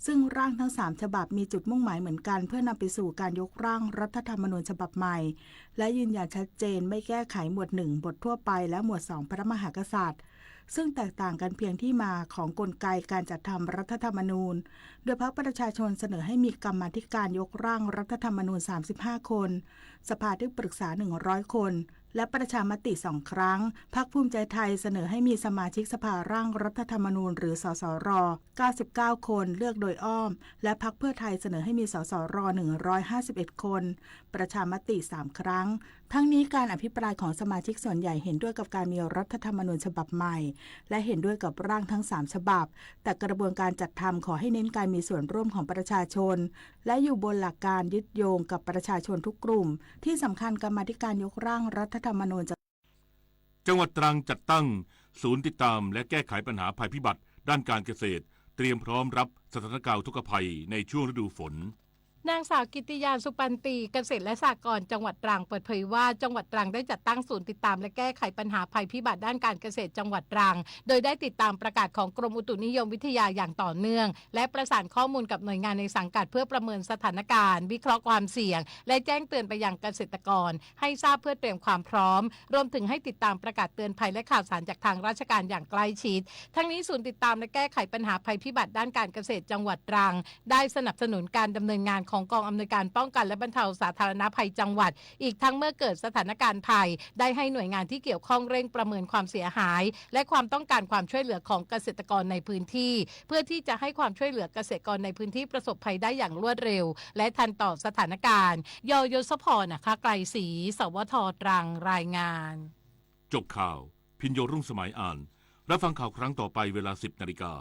ซึ่งร่างทั้งสามฉบับมีจุดมุ่งหมายเหมือนกันเพื่อนำไปสู่การยกร่างรัฐธรรมนูญฉบับใหม่ และยืนยันชัดเจนไม่แก้ไขหมวดหนึ่งบททั่วไปและหมวดสองพระมหากษัตริย์ ซึ่งแตกต่างกันเพียงที่มาของกลไกการจัดทำรัฐธรรมนูญ โดยพรรคประชาชนเสนอให้มีกรรมาธิการยกร่างรัฐธรรมนูญ สามสิบห้า คน สภาที่ปรึกษา หนึ่งร้อย คน และประชามติสองครั้ง พรรคภูมิใจไทยเสนอให้มีสมาชิกสภาร่างรัฐธรรมนูญหรือ สสร เก้าสิบเก้า คน เลือกโดยอ้อม และพรรคเพื่อไทยเสนอให้มี สสร หนึ่งร้อยห้าสิบเอ็ด คน ประชามติสามครั้ง ทั้งนี้การอภิปรายของสมาชิกส่วนใหญ่เห็นด้วยกับการมีรัฐธรรมนูญฉบับใหม่ และเห็นด้วยกับร่างทั้งสามฉบับ แต่กระบวนการจัดทำขอให้เน้นการมีส่วนร่วมของประชาชน และอยู่บนหลักการยึดโยงกับประชาชนทุกกลุ่ม ที่สำคัญกรรมาธิการยกร่างรัฐธรรมนูญจะ จังหวัดตรังจัดตั้งศูนย์ติดตามและแก้ไขปัญหาภัยพิบัติด้านการเกษตร เตรียมพร้อมรับสถานการณ์อุทกภัยในช่วงฤดูฝน นางสาวกิตติยา สุปันตี เกษตรและสหกรณ์จังหวัดตรัง เปิดเผยว่า จังหวัดตรังได้จัดตั้งศูนย์ติดตามและแก้ไขปัญหาภัยพิบัติด้านการเกษตรจังหวัดตรัง โดยได้ติดตามประกาศของกรมอุตุนิยมวิทยาอย่างต่อเนื่อง และประสานข้อมูลกับหน่วยงานในสังกัดเพื่อประเมินสถานการณ์ วิเคราะห์ความเสี่ยง และแจ้งเตือนไปยังเกษตรกร ให้ทราบเพื่อเตรียมความพร้อม รวมถึงให้ติดตามประกาศเตือนภัยและข่าวสารจากทางราชการอย่างใกล้ชิด ทั้งนี้ศูนย์ติดตามและแก้ไขปัญหาภัยพิบัติด้านการเกษตรจังหวัดตรัง ได้สนับสนุนการดำเนินงานของกองอำนวยการป้องกันและบรรเทาสาธารณภัยจังหวัด อีกทั้งเมื่อเกิดสถานการณ์ภัย ได้ให้หน่วยงานที่เกี่ยวข้องเร่งประเมินความเสียหาย และความต้องการความช่วยเหลือของเกษตรกรในพื้นที่ เพื่อที่จะให้ความช่วยเหลือเกษตรกรในพื้นที่ประสบภัยได้อย่างรวดเร็ว และทันต่อสถานการณ์ ยยศพร อัครไกรศรี สวท ตรัง รายงาน จบข่าว พิญโยรุ่งสมัยอ่าน รับฟังข่าวครั้งต่อไปเวลา สิบนาฬิกา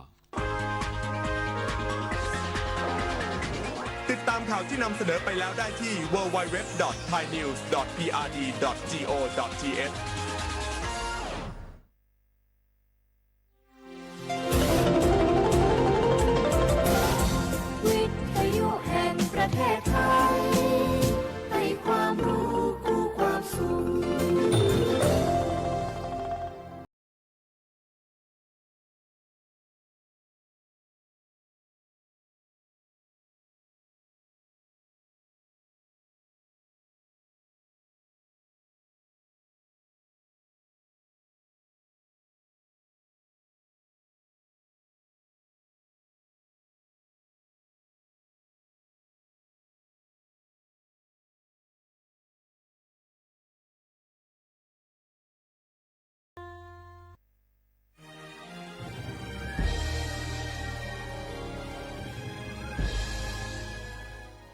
ติดตามข่าวที่นำเสนอไปแล้วได้ที่ ดับเบิลยู ดับเบิลยู ดับเบิลยู ดอท ไทยนิวส์ ดอท พีอาร์ดี ดอท จี โอ ดอท ที เอช วิทยุแห่งประเทศไทย ให้ความรู้คู่ความสุข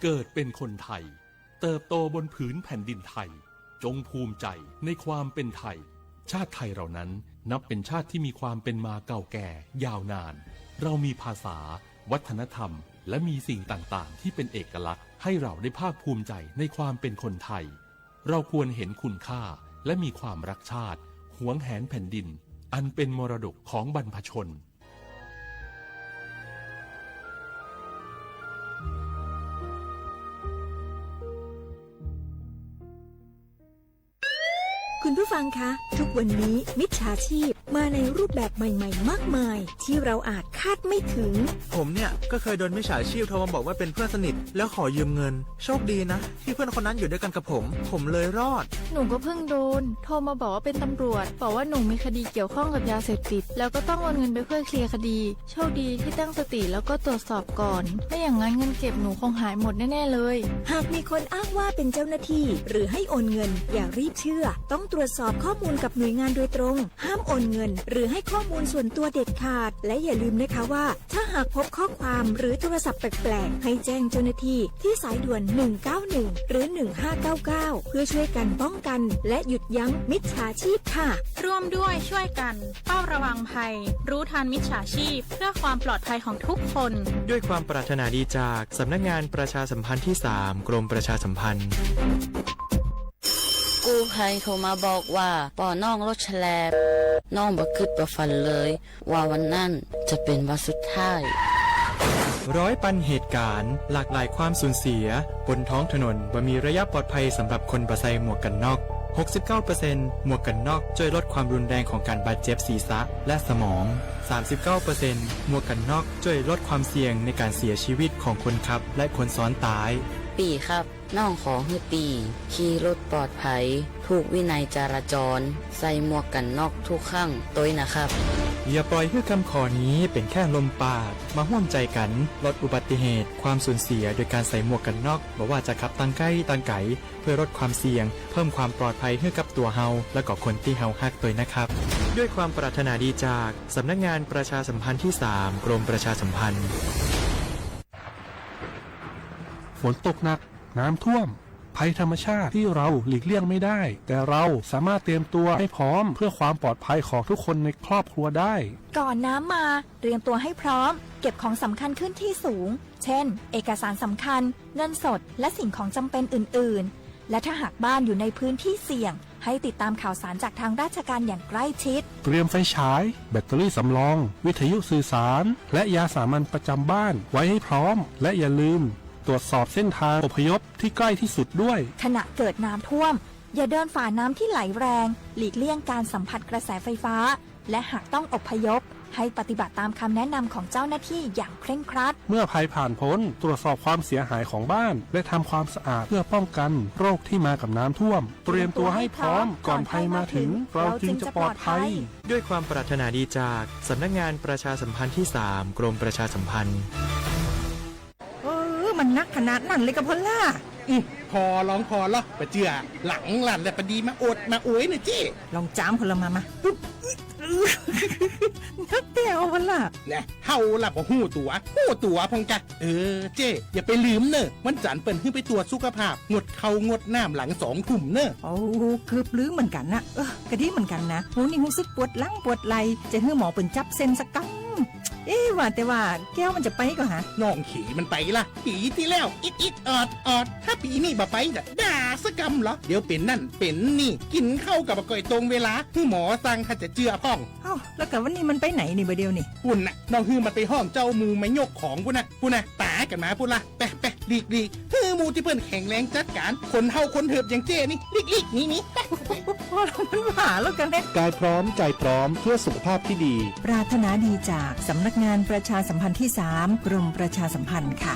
เกิดเป็นคนไทย เติบโตบนผืนแผ่นดินไทย จงภูมิใจในความเป็นไทย ชาติไทยเรานั้นนับเป็นชาติที่มีความเป็นมาเก่าแก่ยาวนาน เรามีภาษา วัฒนธรรม และมีสิ่งต่างๆ ที่เป็นเอกลักษณ์ ให้เราได้ภาคภูมิใจในความเป็นคนไทย เราควรเห็นคุณค่า และมีความรักชาติ หวงแหนแผ่นดิน อันเป็นมรดกของบรรพชน คุณผู้ฟังคะ ทุกวันนี้มิจฉาชีพมาในรูปแบบใหม่ๆ มากมาย ที่เราอาจคาดไม่ถึง ผมเนี่ยก็เคยโดนมิจฉาชีพโทรมาบอกว่าเป็นเพื่อนสนิท แล้วขอยืมเงิน โชคดีนะ ที่เพื่อนคนนั้นอยู่ด้วยกันกับผม ผมเลยรอด หนูก็เพิ่งโดน โทรมาบอกว่าเป็นตำรวจ บอกว่าหนูมีคดีเกี่ยวข้องกับยาเสพติด แล้วก็ต้องโอนเงินไปเพื่อเคลียร์คดี โชคดีที่ตั้งสติแล้วก็ตรวจสอบก่อน ไม่อย่างนั้นเงินเก็บหนูคงหายหมดแน่ๆเลย หากมีคนอ้างว่าเป็นเจ้าหน้าที่ หรือให้โอนเงิน อย่ารีบเชื่อ ต้องตรวจสอบข้อมูลกับหน่วยงานโดยตรง ห้ามโอนเงิน หรือให้ข้อมูลส่วนตัวเด็ดขาด และอย่าลืมนะคะว่า ถ้าหากพบข้อความหรือโทรศัพท์แปลกๆ ให้แจ้งเจ้าหน้าที่ที่สายด่วน หนึ่งเก้าหนึ่ง หรือ หนึ่งห้าเก้าเก้า เพื่อช่วยกันป้องกัน และหยุดยั้งมิจฉาชีพค่ะ ร่วมด้วยช่วยกัน เฝ้าระวังภัย รู้ทันมิจฉาชีพ เพื่อความปลอดภัยของทุกคน ด้วยความปรารถนาดีจากสำนักงานประชาสัมพันธ์ที่สาม กรมประชาสัมพันธ์ กู้ภัยโทรมาบอกว่า ปอน้องรถแฉลบ น้องบ่คิดบ่ฝันเลย ว่าวันนั้นจะเป็นวันสุดท้าย ร้อยปันเหตุการณ์ หลากหลายความสูญเสีย บนท้องถนนบ่มีระยะปลอดภัยสำหรับคนบ่ใส่หมวกกันน็อก หกสิบเก้าเปอร์เซ็นต์ หมวกกันน็อกช่วยลดความรุนแรงของการบาดเจ็บศีรษะและสมอง สามสิบเก้าเปอร์เซ็นต์ หมวกกันน็อกช่วยลดความเสี่ยงในการเสียชีวิตของคนขับและคนซ้อนท้าย ปีครับ น้องขอหื้อปี ขี่รถปลอดภัย ถูกวินัยจราจร ใส่หมวกกันน็อกทุกครั้ง ตวยนะครับ อย่าปล่อยให้คำขอนี้เป็นแค่ลมปาก มาร่วมใจกันลดอุบัติเหตุ ความสูญเสียโดยการใส่หมวกกันน็อก บ่ว่าจะขับทางใกล้ทางไกล เพื่อลดความเสี่ยง เพิ่มความปลอดภัยให้กับตัวเฮา และก็คนที่เฮาฮักตวยนะครับ ด้วยความปรารถนาดีจาก สำนักงานประชาสัมพันธ์ที่สาม กรมประชาสัมพันธ์ ฝนตกหนัก น้ำท่วม ภัยธรรมชาติที่เราหลีกเลี่ยงไม่ได้ แต่เราสามารถเตรียมตัวให้พร้อมเพื่อความปลอดภัยของทุกคนในครอบครัวได้ ก่อนน้ำมา เตรียมตัวให้พร้อม เก็บของสำคัญขึ้นที่สูง เช่น เอกสารสำคัญ เงินสด และสิ่งของจำเป็นอื่นๆ และถ้าหากบ้านอยู่ในพื้นที่เสี่ยง ให้ติดตามข่าวสารจากทางราชการอย่างใกล้ชิด เตรียมไฟฉาย แบตเตอรี่สำรอง วิทยุสื่อสาร และยาสามัญประจำบ้านไว้ให้พร้อม และอย่าลืมตรวจสอบเส้นทางอพยพที่ใกล้ที่สุดด้วย ขณะเกิดน้ำท่วม อย่าเดินฝ่าน้ำที่ไหลแรง หลีกเลี่ยงการสัมผัสกระแสไฟฟ้า และหากต้องอพยพ ให้ปฏิบัติตามคำแนะนำของเจ้าหน้าที่อย่างเคร่งครัด เมื่อภัยผ่านพ้น ตรวจสอบความเสียหายของบ้าน และทำความสะอาดเพื่อป้องกันโรคที่มากับน้ำท่วม เตรียมตัวให้พร้อม ก่อนภัยมาถึง เราจึงจะปลอดภัย ด้วยความปรารถนาดีจาก สำนักงานประชาสัมพันธ์ที่สาม กรมประชาสัมพันธ์ เออ มันนักขนาดนั้นเลยกะพอลล่า อืม พอลองพอลอ ปะเจื้อ หลังหลั่นและปะดีมาโอดมาโอยเน่อเจ้ ลองจามพอลล่ามา มา ปุ๊บ นักแต้วพอลล่า แน่ เฮาล่ะบ่ฮู้ตั๋ว ฮู้ตั๋วพ่องกะ เออ เจ้ อย่าไปลืมเน่อ วันจันทร์เปิ้นหื้อไปตรวจสุขภาพ งดข้าวงดน้ำหลังสองทุ่มเน่อ โอ้ เกือบลืมเหมือนกันนะ เออ กะดีเหมือนกันนะ หมู่นี่ฮู้สึกปวดหลังปวดไหล่ จะหื้อหมอเปิ้นจับเส้นสักกำ เอ๊ะ ว่าแต่ว่าแก้วมันจะไปก่อฮะ น้องเขยมันไปล่ะ ปีตี้แล้ว อิดอิดออดออด ถ้าปีนี้บ่ไปจะด่าสักกำเหรอ เดี๋ยวเป๋นนั่นเป๋นนี่ กิ๋นข้าวกะบ่ก่อยตรงเวลา หื้อหมอสั่งถ้าจะเจื้อพ่อง เอ้า แล้วกะวันนี้มันไปไหนนี่บ่าเดี่ยวนี่ ปุ้นน่ะ น้องหื้อมันไปห้องเจ้าหมู่มายกของปุ้นน่ะ ปุ้นน่ะ ต๋ากั๋นมาปุ้นล่ะ ไปไป หลีกหลีก หื้อหมู่ตี้เปิ้นแข็งแรงจัดก๋าน คนเฒ่าคนเถิบอย่างเจ้นี่ หลีกหลีก หนีหนี ไป พอลล่ามันว่าแล้วกะแน่ กายพร้อม ใจพร้อม เพื่อสุขภาพที่ดี ปรารถนาดีจากสำนักงานประชาสัมพันธ์ที่สาม กรมประชาสัมพันธ์ค่ะ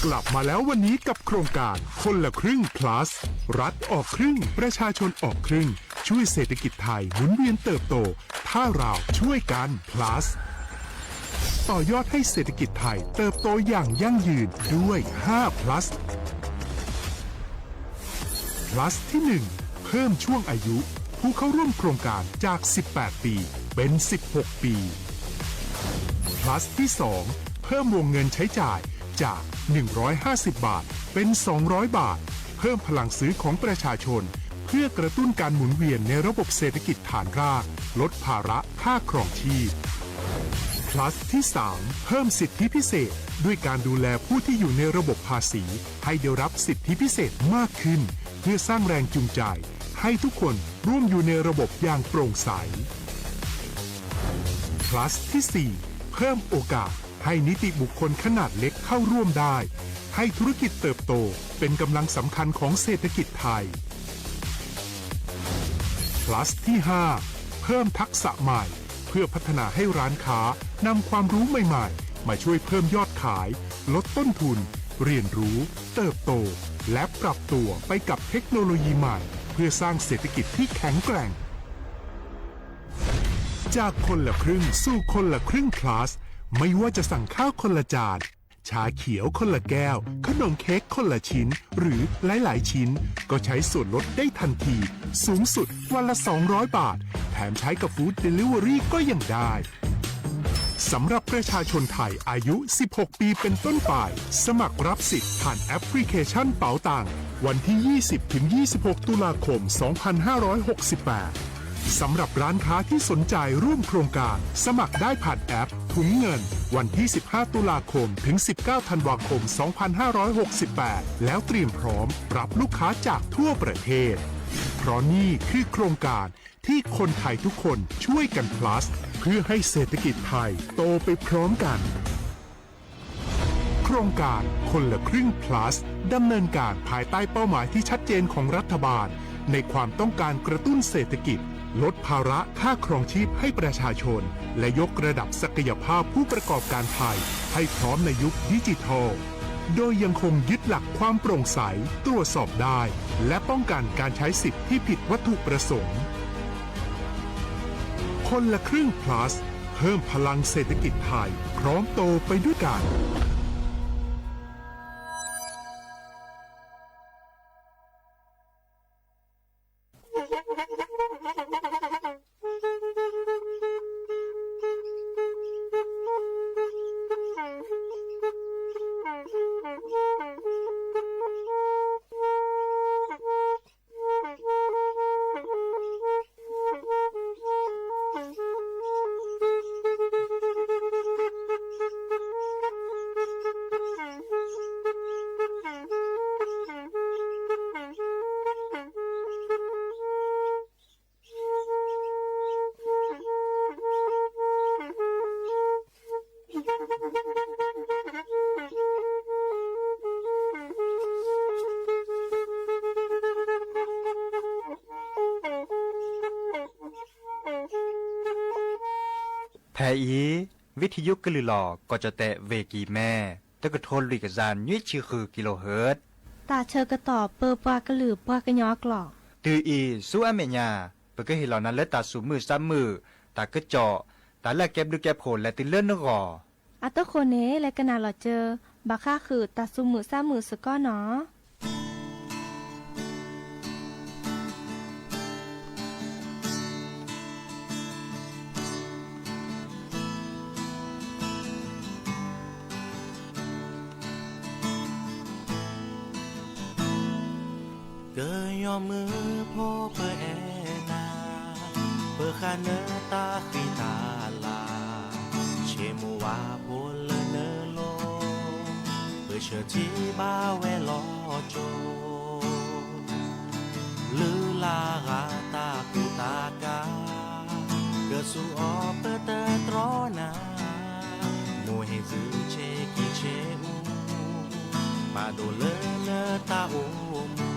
กลับมาแล้ววันนี้กับโครงการคนละครึ่ง plus รัฐออกครึ่ง ประชาชนออกครึ่ง ช่วยเศรษฐกิจไทยหมุนเวียนเติบโต ถ้าเราช่วยกัน plus ต่อยอดให้เศรษฐกิจไทยเติบโตอย่างยั่งยืนด้วย ห้า plus plus ที่ หนึ่ง เพิ่มช่วงอายุผู้เข้าร่วมโครงการจาก สิบแปด ปี เป็น สิบหก ปี plus ที่ สอง เพิ่มวงเงินใช้จ่ายจาก หนึ่งร้อยห้าสิบ บาท เป็น สองร้อย บาท เพิ่มพลังซื้อของประชาชน เพื่อกระตุ้นการหมุนเวียนในระบบเศรษฐกิจฐานราก ลดภาระค่าครองชีพ plus ที่ สาม เพิ่มสิทธิพิเศษ ด้วยการดูแลผู้ที่อยู่ในระบบภาษี ให้ได้รับสิทธิพิเศษมากขึ้น เพื่อสร้างแรงจูงใจ ให้ทุกคนร่วมอยู่ในระบบอย่างโปร่งใส plus ที่ สี่ เพิ่มโอกาสให้นิติบุคคลขนาดเล็กเข้าร่วมได้ ให้ธุรกิจเติบโตเป็นกำลังสำคัญของเศรษฐกิจไทย plus ที่ ห้า เพิ่มทักษะใหม่ เพื่อพัฒนาให้ร้านค้านำความรู้ใหม่ๆ มาช่วยเพิ่มยอดขาย ลดต้นทุน เรียนรู้ เติบโต และปรับตัวไปกับเทคโนโลยีใหม่ เพื่อสร้างเศรษฐกิจที่แข็งแกร่ง จากคนละครึ่งสู่คนละครึ่ง plus ไม่ว่าจะสั่งข้าวคนละจาน ชาเขียวคนละแก้ว ขนมเค้กคนละชิ้น หรือหลายๆ ชิ้น ก็ใช้ส่วนลดได้ทันที สูงสุดวันละ สองร้อย บาท แถมใช้กับ Food Delivery ก็ยังได้ สำหรับประชาชนไทยอายุ สิบหก ปีเป็นต้นไป สมัครรับสิทธิ์ผ่านแอปพลิเคชันเป๋าตัง วันที่ ยี่สิบ ถึง ยี่สิบหก ตุลาคม สองพันห้าร้อยหกสิบแปด สำหรับร้านค้าที่สนใจร่วมโครงการ สมัครได้ผ่านแอปถุงเงิน วันที่ สิบห้า ตุลาคม ถึง สิบเก้า ธันวาคม สองพันห้าร้อยหกสิบแปด แล้วเตรียมพร้อมรับลูกค้าจากทั่วประเทศ เพราะนี่คือโครงการที่คนไทยทุกคนช่วยกัน plus เพื่อให้เศรษฐกิจไทยโตไปพร้อมกัน ใค โครงการคนละครึ่ง plus ดำเนินการภายใต้เป้าหมายที่ชัดเจนของรัฐบาล ในความต้องการกระตุ้นเศรษฐกิจ ลดภาระค่าครองชีพให้ประชาชน และยกระดับศักยภาพผู้ประกอบการไทยให้พร้อมในยุคดิจิทัล โดยยังคงยึดหลักความโปร่งใส ตรวจสอบได้ และป้องกันการใช้สิทธิ์ที่ผิดวัตถุประสงค์ คนละครึ่ง plus เพิ่มพลังเศรษฐกิจไทย พร้อมโตไปด้วยกัน ဖဲအံၤ ဝံထံယုကလုာ်လီၤ ကီၢ်ကၠီၣ်တဲၣ် ဝ့ၢ်ကံၢ်မဲ တကထိလွံၢ်ကယၤနွံဆံဃု kilohertz တၢ်ဆၢကတီၢ်ပၢပှၤကလုာ်ပှၤကညီအကျိာ် တုၤအံၤဆူအမဲာ်ညါ ပကဟ့ၣ်လီၤနၤလၢတၢ်သူၣ်မုာ်သးမုာ်, တၢ်ကစီၣ်, တၢ်လၢအကဲဘျုးကဲဖှိၣ်လဲၤတုၤလၢနဂီၢ် အတဃိန့ၣ် လဲၤကနၣ်လီၤစၢၤ ဘၣ်ဃးဃုာ်တၢ်သူၣ်မုာ်သးမုာ်စ့ၢ်ကီးနီၤ. ကညီမုၣ်ဖိပအဲၣ်နၤ, ပဃါနတၢ်ဃံတၢ်လၤ, ဆ့မိၢ်ဝါဖိလၢနလိၤ, ပဆၢထံဘၣ်ဝဲလီၤကၠိ လုၢ်လၢ်ဂၤတၢ်ကူတၢ်ကၤ, ကစူၤအီၤပတတြီနၤ, မိၢ်ဟ့ၣ်သုဆ့ကံဆ့အူ, ပာ်ဒိၣ်လၢနတၢ်အိၣ်မူ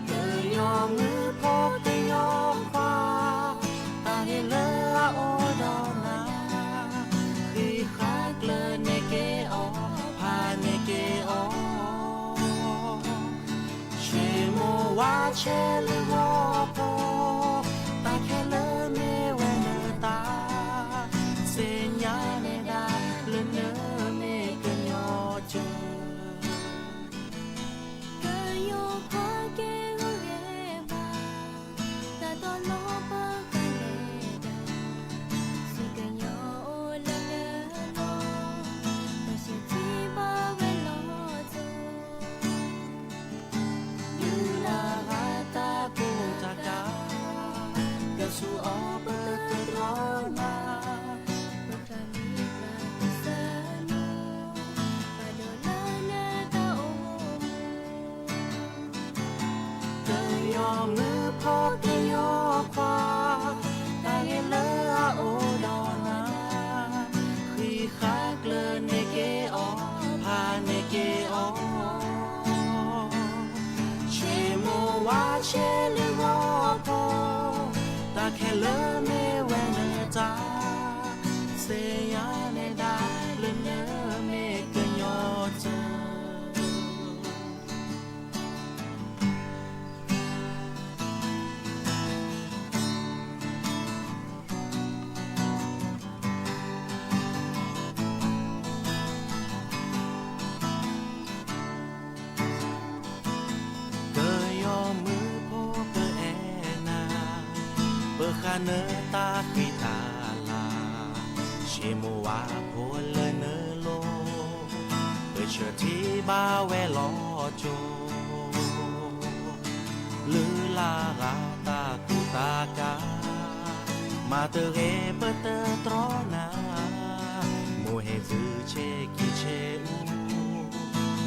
ကညီမုၣ်ဖိကညီခွါ, တၢ်ဂ့ၤလၢအအိၣ်ဒီးနၤ, ဃံးဃာ်ကျၢၤန့ၢ်က့ၤအီၤ, ဖးန့ၢ်က့ၤအီၤ, ဆ့မိၢ်ဝါဆဲးလၢဂီၤဖိ, တၢ်ခဲလၢာ်မ့ၢ်ဝဲနတၢ်, သ့ၣ်ညါနဲဒၣ်လၢနမ့ၢ်ကညီကၢၤ ကညီခွါကဲဂီၤဂဲၤဘါ, တၢ်တီလီၤပကလဲၤဒၣ်, စံးကညီအိၣ်လၢနလီၢ်, ပဆၢထံဘၣ်ဝဲလီၤကၠိ လုၢ်လၢ်ဂၤတၢ်ကူတၢ်ကၤ, ကစူၤအီၤပတတြီနၤ, ပဃါမံၤပှၤကစၢ်နီၤ, ပာ်ဒိၣ်လၢနတၢ်အိၣ်မူ ကညီမုၣ်ဖိကညီခွါ, တၢ်ဂ့ၤလၢအအိၣ်ဒီးနၤ, ဃံးဃာ်ကျၢၤန့ၢ်က့ၤအီၤ, ဖးန့ၢ်က့ၤအီၤ, ဆ့မိၢ်ဝါဆဲးလၢဂီၤဖိ, တၢ်ခဲလၢာ်မ့ၢ်ဝဲနတၢ်, သ့ၣ်ညါနဲဒၣ်လၢနမ့ၢ်ကညီကၢၤ ကညီမုၣ်ဖိပအဲၣ်နၤ, ပဃါနတၢ်ဃံတၢ်လၤ, ဆ့မိၢ်ဝါဖိလၢနလိၤ, ပဆၢထံဘၣ်ဝဲလီၤကၠိ လုၢ်လၢ်ဂၤတၢ်ကူတၢ်ကၤ, မၤတဂ့ၤပတတြီနၤ, မိၢ်ဟ့ၣ်သုဆ့ကံဆ့အူ,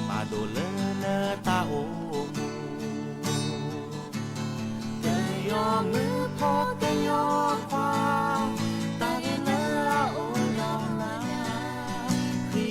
ပာ်ဒိၣ်လၢနတၢ်အိၣ်မူ ကညီမုၣ်ဖိကညီခွါ, တၢ်ဂ့ၤလၢအအိၣ်ဒီးနၤ, ဃံး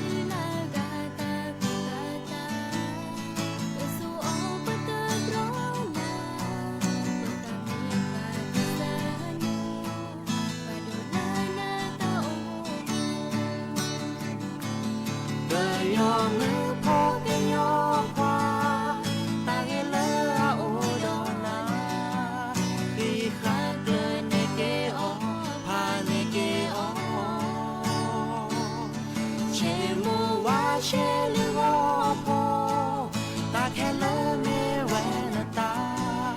လၢဂၤတၢ်ကူၣ်တၢ်သး, ကစူၢ်အီၤပတြီနၤ, ပတၢ်မ့ၢ်ပှၤတစၢ်နၤ, ပဒိးနၤနတၢ်အိၣ်မူ ပယီၤမုၣ်ဖိကညီခွါ, တၢ်ဂ့ၢ်လၢအအိၣ်ဒီးနၤ, ဃ့ဃာ်ကျၢၢ်န့ၢ်က့ၤအီၤ, ဖးန့ၢ်က့ၤအီၤ, ဆ့မိၢ်ဝါဆ့လံဂီၢ်ဖိ, တၢ်ခဲလၢာ်မ့ၢ်ဝဲနတၢ်,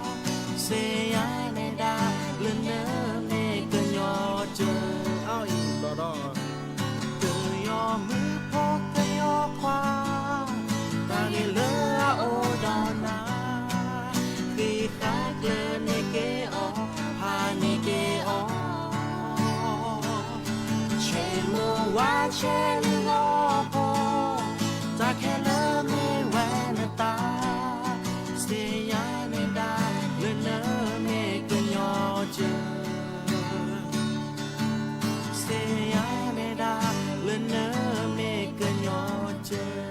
စ့ယၤနဲဒၣ်လၢနမ့ၢ်ကညီကၢၤ, အီအံၤဘျီဒီး ပယီၤမုၣ်ဖိကညီခွါ, တၢ်ဂ့ၢ်လၢအအိၣ်ဒီးနၤ, ဃ့ဃာ်ကျၢၢ်န့ၢ်က့ၤအီၤ, ဖးန့ၢ်က့ၤအီၤ, ဆ့မိၢ်ဝါဆ့လံဂီၢ်ဖိ, တၢ်ခဲလၢာ်မ့ၢ်ဝဲနတၢ်, စ့ယၤနဲဒၣ်လၢနမ့ၢ်ကညီကၢၤ, စ့ယၤနဲဒၣ်လၢနမ့ၢ်ကညီကၢၤ.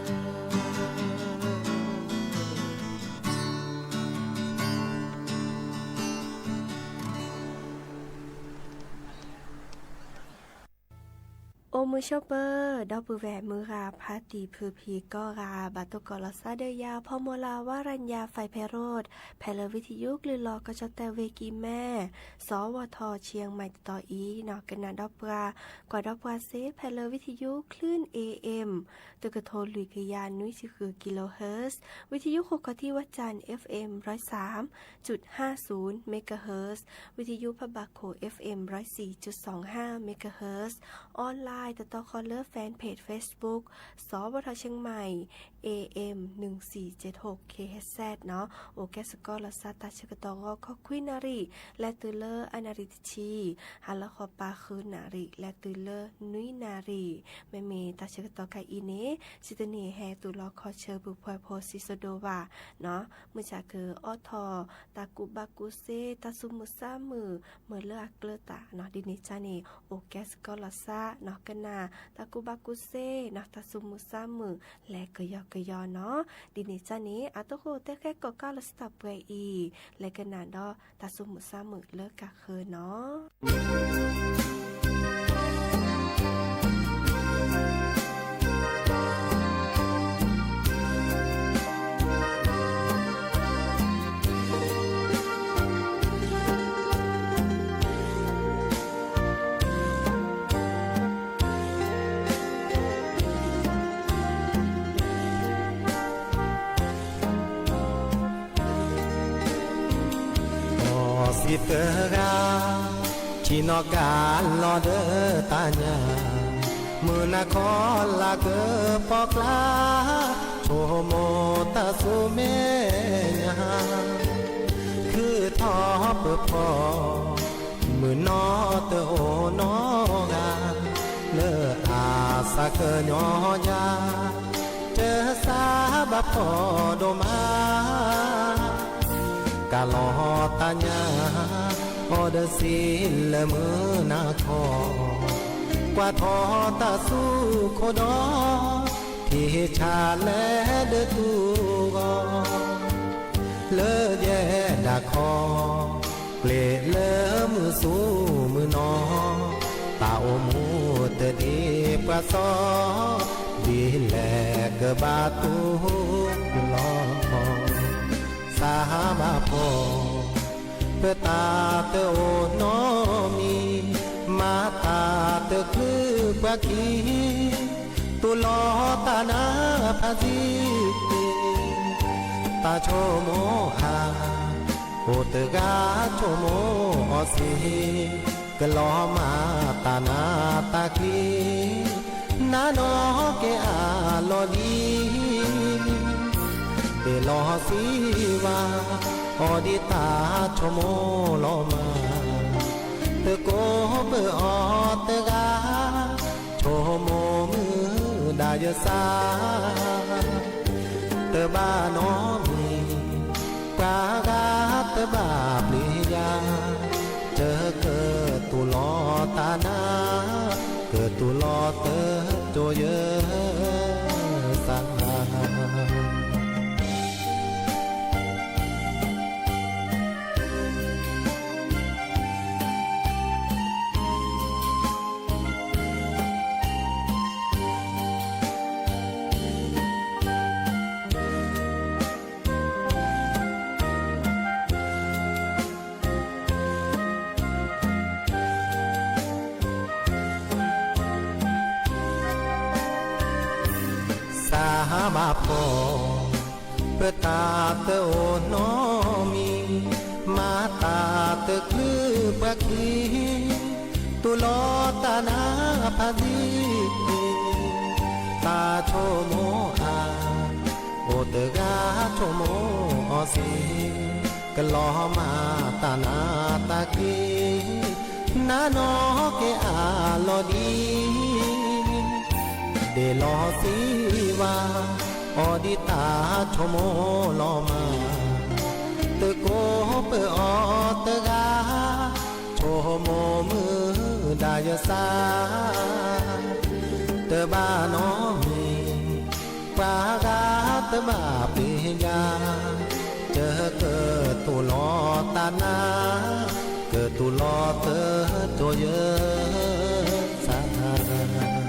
အိၣ်မုာ်ဆိးပၢၤ ဒီပုၢ်ဝဲၢ်မုၢ်ဂၤဖါတံၢ်ဖုဖံကိးဂၤ ဘၣ်တိၢ်ကီးလီၤသးဒီးယၤ ဖီမီၤလၤ ဝါရညါ ဖဲးဖဲးရိၣ် ဖဲလၢ ဝံထယုကလုၢ်လီၢ်ကီၢ်ကၠီၣ်တဲၣ် ဝ့ၢ်ကံၤမဲၢ် စီၤဝီၤထီၣ် ဆံယဲၢ်မံးတတီၤအံၤ ကနၣ်ဒီးပှၤ ကွၢ်ဒီးပှၤစ့ၢ် ဖဲလၢ ဝံထယုကလုၢ် A M တကထိလွံၢ်ကယၤနွံဆံဃု kilohertz, ဝံထယုဃိးခီၣ်ထံးဝဲၢ်ကၠၣ် F M ร้อยสามจุดห้าศูนย์ megahertz, ဝံထယုဖးဘၣ်ခိၣ် F M ร้อยสี่จุดสองห้า megahertz, online တတီၤဃီလၢ fanpage Facebook စီၤဝီၤထီၣ် เชียงใหม่ A M หนึ่งสี่เจ็ดหก kilohertz နီၤ, အိၣ်ကဲစ့ၢ်ကီးလီၤသးတၢ်ဆၢကတီၢ်ဂီၤခီခွံနၣ်ရံၣ် လဲၤတုၤလၢအနၣ်ရံၣ်တဆံ, ဟါလီၤဃီပၤဃုနၣ်ရံၣ် လဲၤတုၤလၢနွံနၣ်ရံၣ်, မ့မ့ၢ်တၢ်ဆၢကတီၢ်ခဲအံၤန့ၣ် စံးတန့ၢ်ဟဲတူၢ်လီၤခီဆၢပူၤဖှဲးဖိစံးစိဒိၣ်ဘၣ်နီၤ, မုၢ်ဆါကအိးထီၣ် တၢ်ကူၣ်ဘၣ်ကူၣ်စ့ တၢ်သူၣ်မုာ်သးမုာ် မုာ်လၢအကျၢၤတၢ်နီၤ, ဒ်န့ၣ်ကန့ၣ် အိၣ်ကဲစ့ၢ်ကီးလီၤသးနီၤ, ကနၣ်တၢ်ကူၣ်ဘၣ်ကူၣ်စ့နီၤ, တၢ်သူၣ်မုာ်သးမုာ် လဲၤကယီကယီနီၤ, ဒ်န့ၣ်ကန့ၣ် အသကိးတဲဃဲကိးကးလီၤစတၢ်ပှဲၤအံၤ လဲၤကနၣ်ဒီး တၢ်သူၣ်မုာ်သးမုာ်လၢကဃၢၤနီၤ. ဒီးစံးတဂၤ, ထံၣ်နီၢ်ကါလီၤဒီးတၢ်ညၣ်, မုၢ်နၤခီလၢကပီၤကျါ, ဆိကမိၣ်တၢ်ဆူမဲာ်ညါ, ခုၣ်ထီၣ်ပၢၤဖီ, မုၢ်နီၢ်တအိၣ်နီတဂၤ, လၢအသးကညီၤယၤ, တစးဘၣ်ဖှီၣ်ဒိၣ်မး ကါလီၤတၢ်ညၣ်, အီၤဒီးစံးလၢမုၢ်နၤခီ, ကွၢ်ထီၣ်တၢ်ဆူခိၣ်ဒီး, ထံဆးလဲဒၣ်တူၢ်ဂီၤ, လၢယဲဒၣ်ခီ, ကျဲလၢမုၢ်ဆူမုၢ်နီၤ, တၢ်အိၣ်မူတဒ်ပှၤစီ, ဒ်လဲၣ်ကဘၣ်တူၢ်လီၤ သးဘၣ်ဖှီၣ်, ပတၢ်တအိၣ်နီတမံၤ, မၤတၢ်တချုးပှၤခံ, တူၢ်လိာ်တၢ်နါဖးသံ, တၢ်ဆိကမိၣ်အါ, အိၣ်တဂၤဆိကမိၣ်အီၤစ့ၢ်, ကလီၤမၢ်တၢ်နါတၢ်ခံ နၤနီၢ်က့ၤအါလီၤလံ, ဘ့ၣ်လီၤစံးဝါ, အီၤဒ်တၢ်ဆိကမိၣ်လီၤမၢ်, တကိးပၢၤအီၤတဂၤ, ဆိကမိၣ်မုာ်ဒၣ်ယသး, တဘၣ်နီတမံၤ, ပှၤဂၤတဘၣ်ပျံၤယၤ, တကတူၢ်လိာ်တၢ်နါ, ကတူၢ်လိာ်တ ယစၢ် စၢ်ဘၣ်ဖှီၣ် ပတၢ်တအိၣ်နီတမံၤ, မၤတၢ်တချုးပှၤခံ, တူၢ်လိာ်တၢ်နါဖးဒံ, တၢ်ဆိကမိၣ်အါ, အိၣ်တဂၤဆိကမိၣ်အီၤစ့ၢ်, ကလီၤမၢ်တၢ်နါတၢ်က့ၤ, နါနီၢ်က့ၤအါလီၤဒံး ဒ့ၣ်လီၤစံးဝါ, အီၤဒ်တၢ်ဆိကမိၣ်လီၤမၢ်, တကိးပၢၤအီၤတဂၤ, ဆိကမိၣ်မုာ်ဒၣ်ယစၢ်, တဘၣ်နီတမံၤ, ပှၤဂၤတဘၣ်ပ့ၤယၤ, တကတူၢ်လိာ်တၢ်နါ, ကတူၢ်လိာ်တကၠိယစၢ်.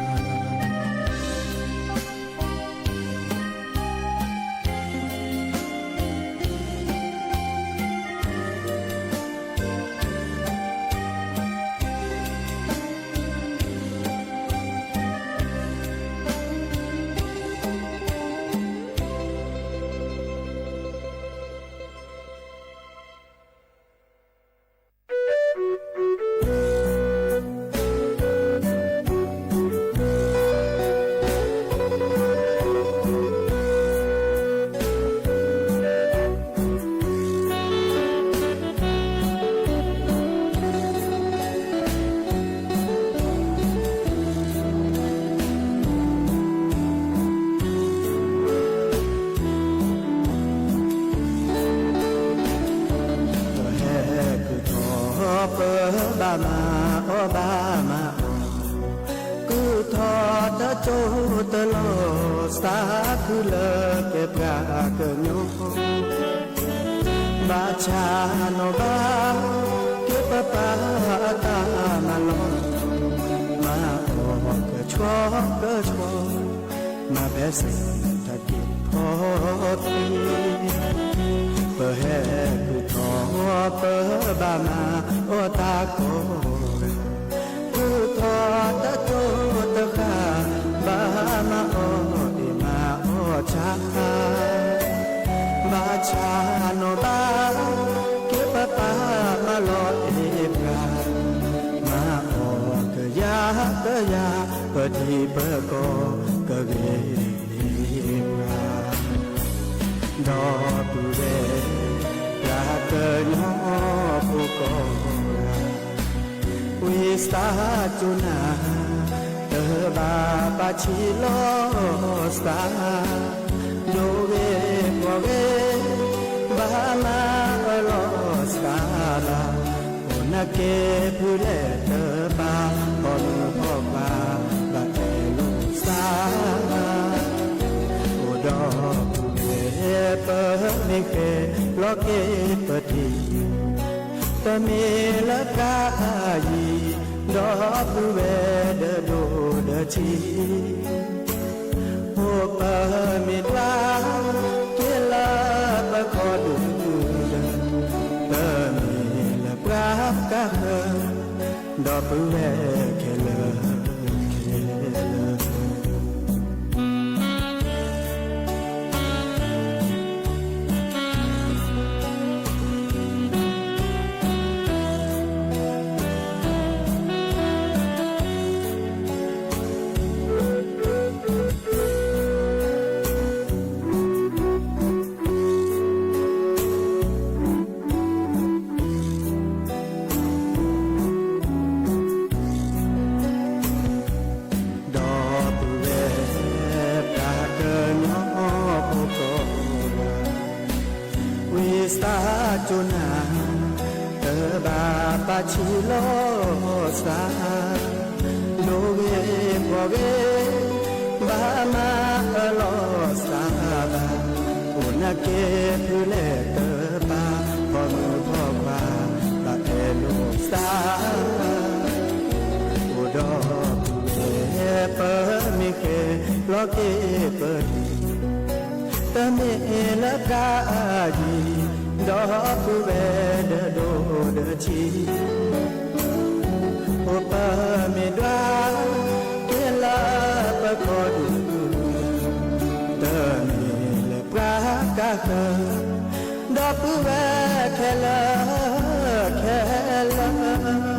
ပဟဲကုၢ်ထီၣ်ပဘၣ်မၤအီၣ်ဘၣ်မၤအီၣ်, ကုၢ်ထီၣ်တကၠိတလီၢ် စးခုလၢကဲပှၤကညီ, ဘၣ်ဆၣ်နီၣ်ဘၣ် က့ၤပပာ်အတၢ်မၤလီၢ်, မၤအီၣ်ကဆှီကဆှီ, မၤဖဲစးထီၣ်က့ၤထီၣ်သ့, ပဟဲကုၢ်ထီၣ်ပဘၣ်မၤအီၣ်တၢ်ကိးဂၤ, ကုၢ်ထီၣ်တကၠိတဃၣ်, ဘၣ်မၤအီၣ်အ့ၣ်မၤအီၣ်ဆၣ်, ဘၣ်ဆၣ်နီၣ်ဘၣ် က့ၤပပာ်မၤလီၤအ့ၣ်ပှၤ, မၤအီၣ်ကယၤကယၤ, ပထံပကီၢ်ကဂ့ၤန့ၢ်ပှၤ, ဒီပုၢ်ဝဲၢ် ပှၤကညီဖိကိးဂၤ, ဝံသးစူၤနၤ, တဘၣ်ပာ်ဆံးလီၤစှၤ, ဒိဂ့ၤပှီၢ်ဂ့ၤ, ဘၣ်မၤအၢၣ်လီၤစှၤဘၣ်, အိၣ်နာ်က့ၤဖုလဲၣ်တဘၣ်, ဖီမုၢ်ဖီပှၢ်ဘၣ်အဲၣ်လိာ်စှၤ, အိၣ်ဒီးပုၢ်ဝဲၢ် ပမ့ၢ်ဃဲၤလီၤက့ၤပတံၤ, တမ့ၢ်လၢကါယံၤ, ဒီပုၢ်ဝဲၢ်ဒီးဒိၣ်ဒီးဆံး, အိၣ်ပမ့ၢ်ဒွးက့ၤလၢပခီဒုၣ်ဒုၣ်, ပမ့ၢ်လၢပှၤကါဃၢၤ, ဒီပုၢ်ဝဲၢ်ခဲလၢာ်ခဲလၢာ် ဒီပုၢ်ဝဲၢ် ပှၤကညီဖိကိးဂၤ, ဝံသးစူၤနၤ, တဘၣ်ပာ်ဆံးလီၤစှၤ, ဒိဂ့ၤပှီၢ်ဂ့ၤ, မၤအၢၣ်လီၤစၢ်ဘၣ်, အိၣ်နာ်က့ၤဖုလဲၣ်တပၢ်, ဖီမုၢ်ဖီခွါ ဘၣ်အဲၣ်လိာ်စၢ်, အိၣ်ဒီးပုၢ်ဝဲၢ်ပမ့ၢ်ဃဲၤလီၤက့ၤပဒိၣ်, တမ့ၢ်လၢပှၤအယံၤ, ဒီပုၢ်ဝဲၢ်ဒီးဒိၣ်ဒီးထံး အိၣ်ပမ့ၢ်ဒွးက့ၤလၢပကီၢ်ဒိၣ်, တမ့ၢ်လၢပှၤကဃၢၤ, ဒီပုၢ်ဝဲၢ်ခဲလၢာ်ခဲလၢာ်.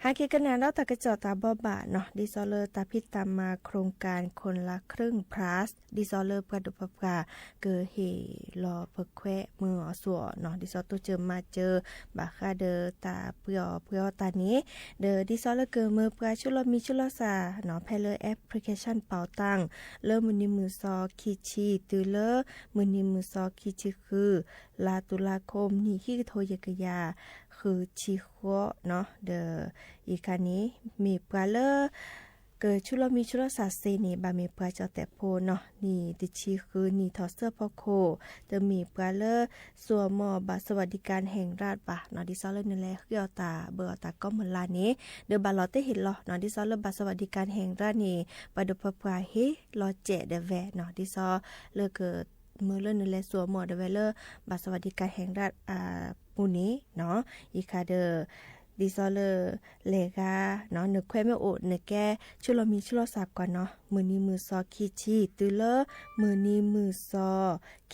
ဟဲက့ၤကနၣ်ဒီးတၢ်ကစီၣ်တၢ်ဘိးဘၣ်နီၤ, ဒ်သိးလၢတၢ်ဖံးတၢ်မၤ โครงการคนละครึ่ง plus ဒ်သိးလၢပှၤဒိၣ်ပှၤပှၢ် ကဟ့ၣ်လီၤပခွဲးမၤအီၤဆူအီၤနီၤ, ဒ်သိးတိစၢၤမၤစၢၤ ဘၣ်ဃးဒီးတၢ်ပှ့ၤအီၣ်ပှ့ၤအီတၢ်န့ၣ်, ဒီးဒ်သိးလၢကမၢပှၤဆူၣ်လီၤမံဆူၣ်လီၤစၢ်နီၤ, ဖဲလၢ application ပာ်တၢ် လၢမုၢ်နံၤမုၢ်သီခံဆံ တုၤလၢမုၢ်နံၤမုၢ်သီခံဆံဃု လါတုၤလါခိၣ် နံၣ်ခံကထိယဲၢ်ကယၤဃုဆံဃိးနီၤ, ဒီးအံၤခါန့ၣ် မ့ၢ်ပှၤလၢ ကဆူၣ်လီၤမံဆူၣ်လီၤစၢ်စ့န့ၣ် ဘၣ်မ့ၢ်ပှၤကၠီၣ်တဲာ်ဖိနီၤ, နံၣ်တဆံဃုနံၣ်ထီၣ်စၢဖီခိၣ်, တမ့ၢ်ပှၤလၢ စိာ်မီၢ်ဘၣ် สวัสดิการแห่งรัฐ ဘၣ်နီၤ, ဒ်သိးလၢနလဲၤဃ့အီၣ်တၢ် ဘၢအီၣ်တၢ်ကိးမုၢ်လၢ်န့ၣ် ဒီးဘၣ်လီၤတ့ၢ်ဟ့ၣ်လီၤနီၤ, ဒ်သိးလၢဘၣ် สวัสดิการแห่งรัฐ န့ၣ် ပှၤဒိၣ်ပှၤပှၢ်ဟ့ၣ်လီၤစဲးဒၣ်ဝဲနီၤ, ဒ်သိးလၢက မ့ၢ်လၢနလဲၤစိာ်မီၢ်ဒၣ်ဝဲလၢ ဘၣ် สวัสดิการแห่งรัฐ အပူၤန့ၣ်နီၤ, အံၤခါဒီး ဒ်သိးလၢ လဲၤဂၤနီၤ, နခွဲးမ့ၢ်အိၣ် နကဲဆူၣ်လီၤမံဆူၣ်လီၤစၢ်ကွၢ်နီၤ, မုၢ်နံၤမုၢ်သီခံဆံ တုၤလၢမုၢ်နံၤမုၢ်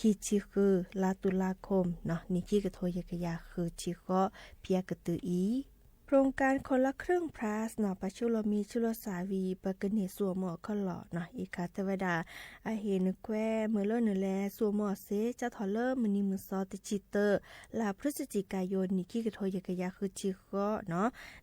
သီခံဆံဃု လါတုၤလါခိၣ်နီၤ, နံၣ်ခံကထိယဲၢ်ကယၤဃုဆံဃိး ဖဲအကတုၤအံၤ โครงการคนละครึ่ง plus နီၤ, ပှၤဆူၣ်လီၤမံဆူၣ်လီၤစၢ်ဝံၤ ပကန့ၢ်စိာ်မီၢ်အီၤခဲလၢာ်နီၤ, အံၤခါတဲဝဲဒၣ် အဟ့ၣ်နခွဲး မ့ၢ်လၢနလဲၤစိာ်မီၢ်အီၤစ့ စးထီၣ်လၢမုၢ်နံၤမုၢ်သီတဆံတၢ လါ พฤศจิกายน နံၣ်ခံကထိယဲၢ်ကယၤဃုဆံဃိးနီ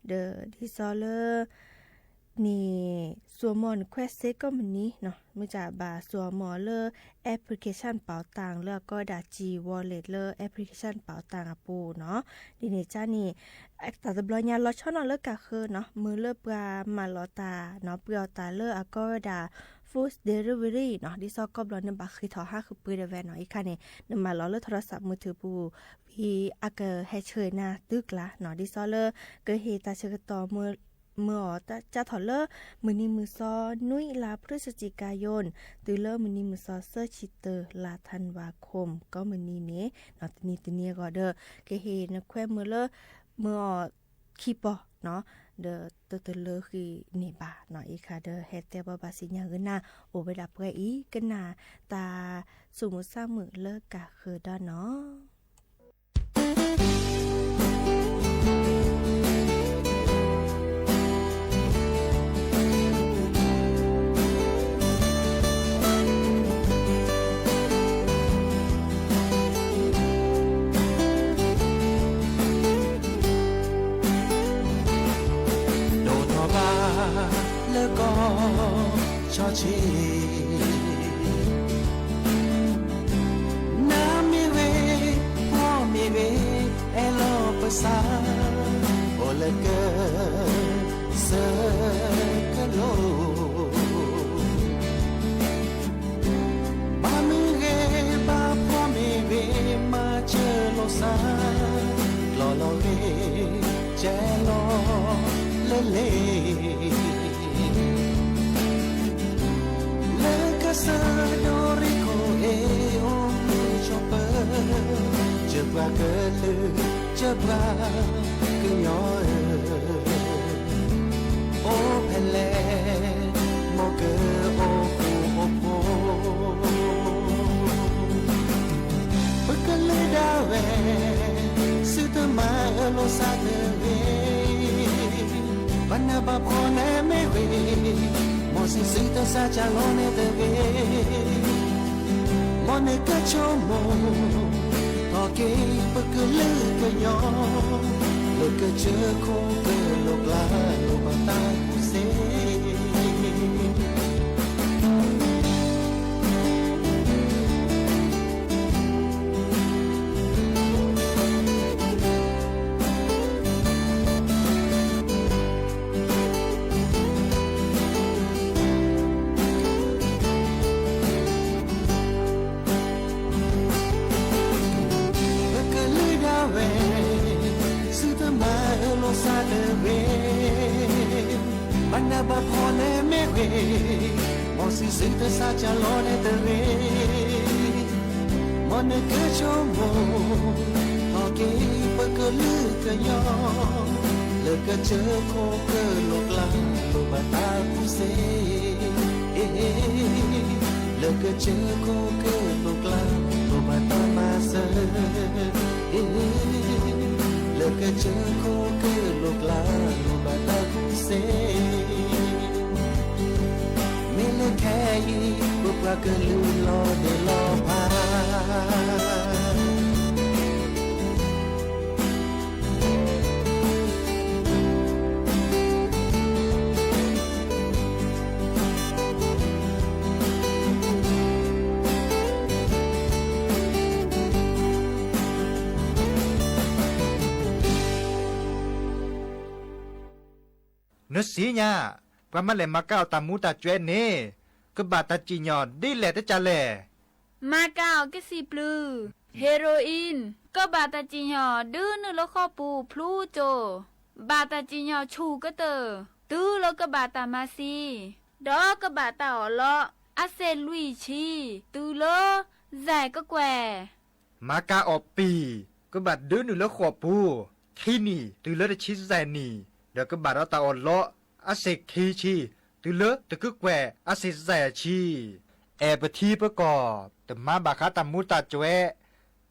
ၤ, ဒီးဒ်သိးလၢ န့ၣ် စိာ်မီၢ်နခွဲးစ့ကိးမုၢ်နံၤနီၤ, မ့ၢ်ဘၣ်စိာ်မီၢ်လၢ application ပာ်တၢ်လၢအကိးဝဲဒၣ် G Wallet လၢ application ပာ်တၢ်အပူၤနီၤ, ဒ်န့ၣ်ကါန့ၣ် တၢ်တဘျီညါလီၤဆီနီၤလၢကးဃၢၤနီၤ, မ့ၢ်လၢပှၤမၤလီၤတၢ်နီၤ, ပှ့ၤအီၣ်တၢ်လၢအကိးဝဲဒၣ် food delivery နီၤ, ဒ်သိးကိးဘျီန့ၣ်ဘၣ်ဃ့ၢ်ထီၣ်ဟးဃုာ်ပှ့ၤဒၣ်ဝဲနီၤ, အံၤခါန့ၣ် နမၤလီၤလၢ โทรศัพท์มือถือ ပူၤ ဝံၤအကဟဲဆှၢနၤတုၤကျါနီၤ, ဒ်သိးလၢ ကဟ့ၣ်တၢ်ဆၢကတီၢ်မ့ၢ် မ့ၢ်အီၤစးထီၣ်လၢ မုၢ်နံၤမုၢ်သီနွံ လါ พฤศจิกายน တုၤလၢမုၢ်နံၤမုၢ်သီသၢဆံတၢ လါ ธันวาคม ကိးမုၢ်နံၤန့ၣ်နီၤ, တနံၤတနံၤအဂီၢ်ဒီး ကဟ့ၣ်နခွဲးမ့ၢ်လၢ မ့ၢ်အီၤခံပီၤနီၤ, ဒီးတတလၢဃံန့ၣ်ဘၣ်နီၤ, အံၤခါဒီးဟဲတဲဘၣ်ဘၣ်စံးညါဂ့ၤနၤ, အိၣ်ဝဲဒၣ်ပှဲၤအံၤ ကနၣ်တၢ်ဆိကမိၣ်ဆၢမုၢ်လၢကးဃၢၤဒီးနီၤ. ဒိၣ်ထီၣ်ဘၣ်လၢကီၢ် ဆီဆံး နၤမ့ၢ်ဝဲ ပှၤမ့ၢ်ဝဲ အဲၣ်လီၤပသး အိၣ်လၢကစၢၢ် ကလိ ဘၣ်မ့ၢ်ဂ့ၤဘၣ်ပှၤမ့ၢ်ဂ့ၤ မၤစၢၤလိာ်သး လီၤလီၤဂ့ၤ ကဲလီၤလၢလ့ လၢကစၢ်ဒိၣ်ရ့ၣ်ခိၣ်အ့ၣ်အိၣ်မုာ်ဆိးပၢၤ ကၢ်ပှၤကလုာ် ကၢ်ပှၤကညီဧၢ အိၣ်ဖဲလဲၣ် မ်ကအိၣ်ဃူအိၣ်ဖိး ပကလဲၤဒၣ်ဝဲ သုတမၤအၢလိာ်သးတဂ့ၤ ဘၣ်နးဘၣ်ဖှီၣ်န့ၣ်မ့ၢ်ဂ့ၤ မ်သုသုတစၢ်ကၢ်လီၤန့ၣ်တဂ့ၤ မ်နကဆိကမိၣ် ထီၣ်က့ၤပကလုာ်ကညီ လၢကစၢၢ်ခိၣ်ကလိကျါ လိၣ်ဘၣ်တၢ်ကူၣ်သ့ မ့ၢ်ဂ့ၤ, မ်စံးဆၢတၢ်စံးကလီန့ၣ်တဂ့ၤ, မ်နကဆိကမိၣ်, ထီၣ်က့ၤပကလုာ်ကညီ, လၢကစၢၢ်ခိၣ်ကလိာ်ကျါ လိၣ်ဘၣ်တၢ်ကူၣ်သ့, လၢကစၢၢ်ခိၣ်ကလိာ်ကျါ လိၣ်ဘၣ်တၢ်မၤစၢၤ လၢကစၢၢ်ခိၣ်ကလိာ်ကျါ လိၣ်ဘၣ်တၢ်ကူၣ်သ့, မ့ၢ်လၢခဲအံၤ ပပှၤကလုာ်လီၤဒဲးလီၤဖး နစံညါ, ပှၤမၤလဲၢ်မၤကၤအီၣ်တၢ်မူၤတၢ်စဲးန့ၣ် ကဘၣ်တၢ်စံၣ်ညီၣ်ဒ်လဲၣ်တကးလဲၣ်. မၤကၤအီၣ်ကစံာ်ပျုၢ် heroin ကဘၣ်တၢ်စံၣ်ညီၣ်ဒုးနုာ်လၢဃီပူၤဖျူကၠိ, ဘၣ်တၢ်စံၣ်ညီၣ်ဆူၣ်ကတၢၢ် တုၤလၢကဘၣ်တၢ်မၤသံ, ဒီးကဘၣ်တၢ်အီၣ်လီး အစဲးလွံၢ်ဆံ တုၤလၢ စဲးကကွဲၢ် မၤကၤအီၣ်ပံၢ် ကဘၣ်ဒုးနုာ်လၢဃီပူၤ ခံနံၣ် တုၤလၢတဆံစဲးနံၣ် ဒီးကဘၣ်ဒီးတၢ်အီၣ်လီး အစဲးခံဆံ တုၤလၢတကကွဲၢ်အစဲးစဲးဆံ. အဲၣ်ပထံပကီၢ် တမၤဘၣ်ဃးတၢ်မူၤတၢ်စဲး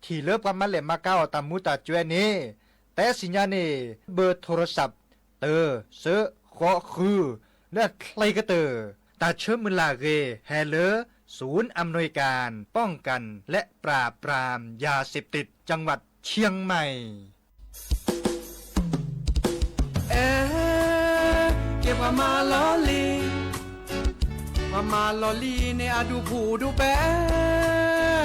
ထံၣ်လၢပှၤမၤလဲၢ်မၤကၤအီၣ်တၢ်မူၤတၢ်စဲးန့ၣ် တဲစံၣ်ညါန့ၣ် ဘၢၣ်ထိၣ်ရၡး တၢ စၢ ဃိး ဃု လၢအချ့ကတၢၢ် တၢ်ဆၢမုၢ်လၢ်ဂ့ၤ ဟဲလၢ ศูนย์อำนวยการป้องกันและปราบปรามยาเสพติดจังหวัดเชียงใหม่ အဲ ကဲပှၤမၤလီၤလံၤ, ပှၤမၤလီၤလံၤန့ၣ် အဒူၣ်ဖူၣ်ဒူၣ်ပဲာ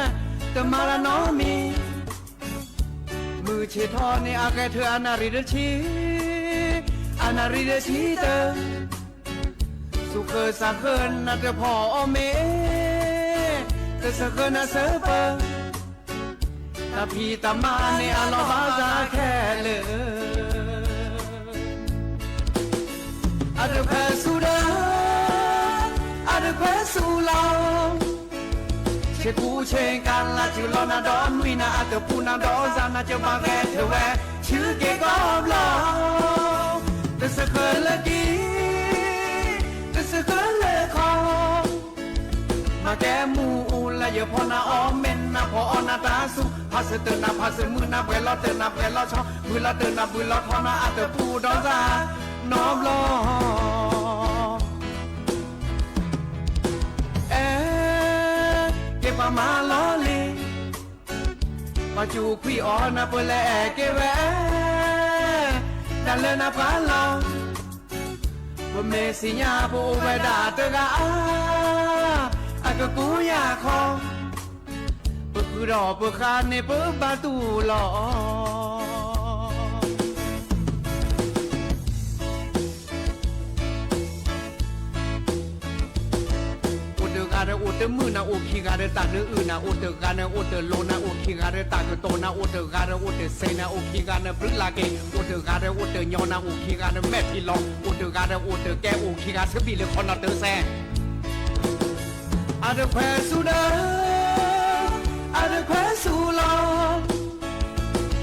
်, တမၤလၢနီတမံၤ, မုၢ်ဆ့ၣ်ထီၣ်န့ၣ် အဂဲၤထၢၣ်အနၣ်ရံၣ်တဆံ, အနၣ်ရံၣ်တဆံတၢ, သူၣ်ဃၢသးဃၢနၤတဖီၣ်အီၤမ့ၢ်, တစၢဃၢနၤစၢပၢၤ, တၢ်ဖံးတၢ်မၤန့ၣ် အလီၤဘၣ်သးခဲလၢာ် အတခွဲးဆူၣ်ဒီး အတခွဲးဆူၣ်လီၤ, ဆ့ကူဆ့ကၤလၤ စၢၤလီၤနၤဒီးနွံနၤ အတပူၤနၤဒီးစၢ်နၤ စၢၤဘၣ်ဂဲၤထၢၣ်ဝဲ ဆၢက့ၤကီဘျီ, တစၢဃၢလၢကံ, တစၢဃၢလၢခီ မၤကဲမူအူလၢယဖီနၤအီၣ်မ့ၢ်နၤဖီအီၣ်နၤတၢ်ဆူၣ်, ဖးစၢၤတၢ်နၤဖးစၢၤမုၢ်နၤ ပှဲၤလီၤတၢ်နၤပှဲၤလီၤဆီ, ဘုၣ်လီၤတၢ်နၤဘုၣ်လီၤထီနၤ အတပူၤဒီးစၢ်နီဘျီ အဲ ကဲပှၤမၤလီၤလံၤ, ပှၤစူးခွံအီၤနၢ်ပၢၢ်လၢအဲၣ်က့ၤဝဲ, တၢ်လၢနၤပှၤလီၤ, ပမ့ၢ်သ့ၣ်ညါပအိၣ်ဝဲဒၣ်တဂၤ, အကကူယၢ်ခီ, ပဃုာ်ဒီးပဃၣ်န့ၣ်ပဘၣ်တူၢ်လီၤ. အိၣ်တဂၤဒီးအိၣ်တမုာ်နၤ, အိၣ်ခံဂၤဒီးတၢ်ဒုးအုးနၤ, အိၣ်တဂၤန့ၣ်အိၣ်တလိၤနၤ, အိၣ်ခံဂၤဒီးတၢ်ကတိၤနၤ, အိၣ်တဂၤဒီးအိၣ်တစဲးနၤ, အိၣ်ခံဂၤန့ၣ်ဘျုးလၢ်က့ၤ, အိၣ်တဂၤဒီးအိၣ်တညီနၤ, အိၣ်ခံဂၤဒီးမဲာ်ထံလီၤ, အိၣ်တဂၤဒီးအိၣ်တကဲ, အိၣ်ခံဂၤဆၢဘံၣ်လၢခီနီၤတစဲး အတခွဲးဆူၣ်ဒီး အတခွဲးဆူၣ်လီၤ.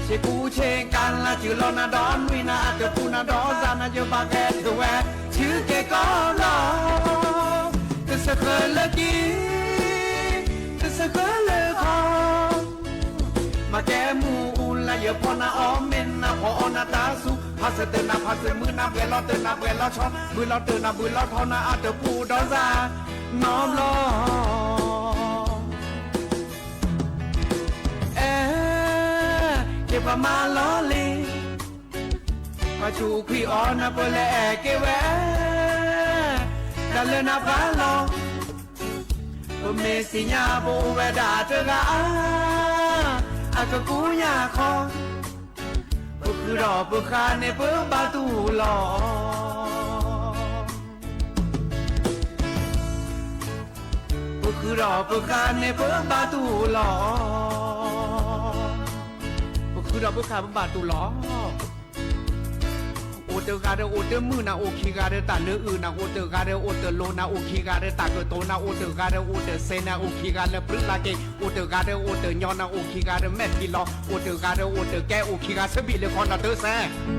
ဆ့ကူဆ့ကၤလၤ စၢၤလီၤနၤဒီးနွံနၤ, အတပူၤနၤဒီးစၢ်နၤ ယဘၣ်ဂဲၤထၢၣ်ဝဲ ဆၢက့ၤကီဘျီ, တစၢဃၢလၢကံ, တစၢဃၢလၢခီ မၤကဲမူအူလၢယဖီနၤအီၣ်မ့ၢ်နၤဖီအီၣ်နၤတၢ်ဆူၣ်, ဖးစၢၤတၢ်နၤဖးစၢၤမုၢ်နၤ ပှဲၤလီၤတၢ်နၤပှဲၤလီၤဆီ, ဘုၣ်လီၤတၢ်နၤဘုၣ်လီၤထီနၤ အတပူၤဒီးစၢ်နီဘျီ အဲ ကဲပှၤမၤလီၤလံၤ, ပှၤစူးခွံအီၤနၢ်ပၢၢ်လၢအဲၣ်က့ၤဝဲ, တၢ်လၢနၤပှၤလီၤ, ပမ့ၢ်သ့ၣ်ညါပအိၣ်ဝဲဒၣ်တဂၤ, အကကူယၢ်ခီ, ပဃုာ်ဒီးပဃၣ်န့ၣ်ပဘၣ်တူၢ်လီၤ. ပဃုာ်ဒီးပဃၣ်န့ၣ်ပဘၣ်တူၢ်လီၤ. ပဃုာ်ဒီးပဃၣ်ပဘၣ်တူၢ်လီၤ. အိၣ် တဂၤဒီးအိၣ်တမုာ်နၤ အိၣ်ခံဂၤဒီးတၢ်နၢအုၣ်နၤ အိၣ်တဂၤဒီးအိၣ်တလိၤနၤ အိၣ်ခံဂၤဒီးတၢ်ကတိၤနၤ အိၣ်တဂၤဒီးအိၣ်တစဲးနၤ အိၣ်ခံဂၤလၢပြံလၢက့ၤ အိၣ်တဂၤဒီးအိၣ်တညီနၤ အိၣ်ခံဂၤဒီးမဲာ်ထံလီၤ အိၣ်တဂၤဒီးအိၣ်တကဲ အိၣ်ခံဂၤဆၢဘံၣ်လၢခီနီၤတၢ်စဲး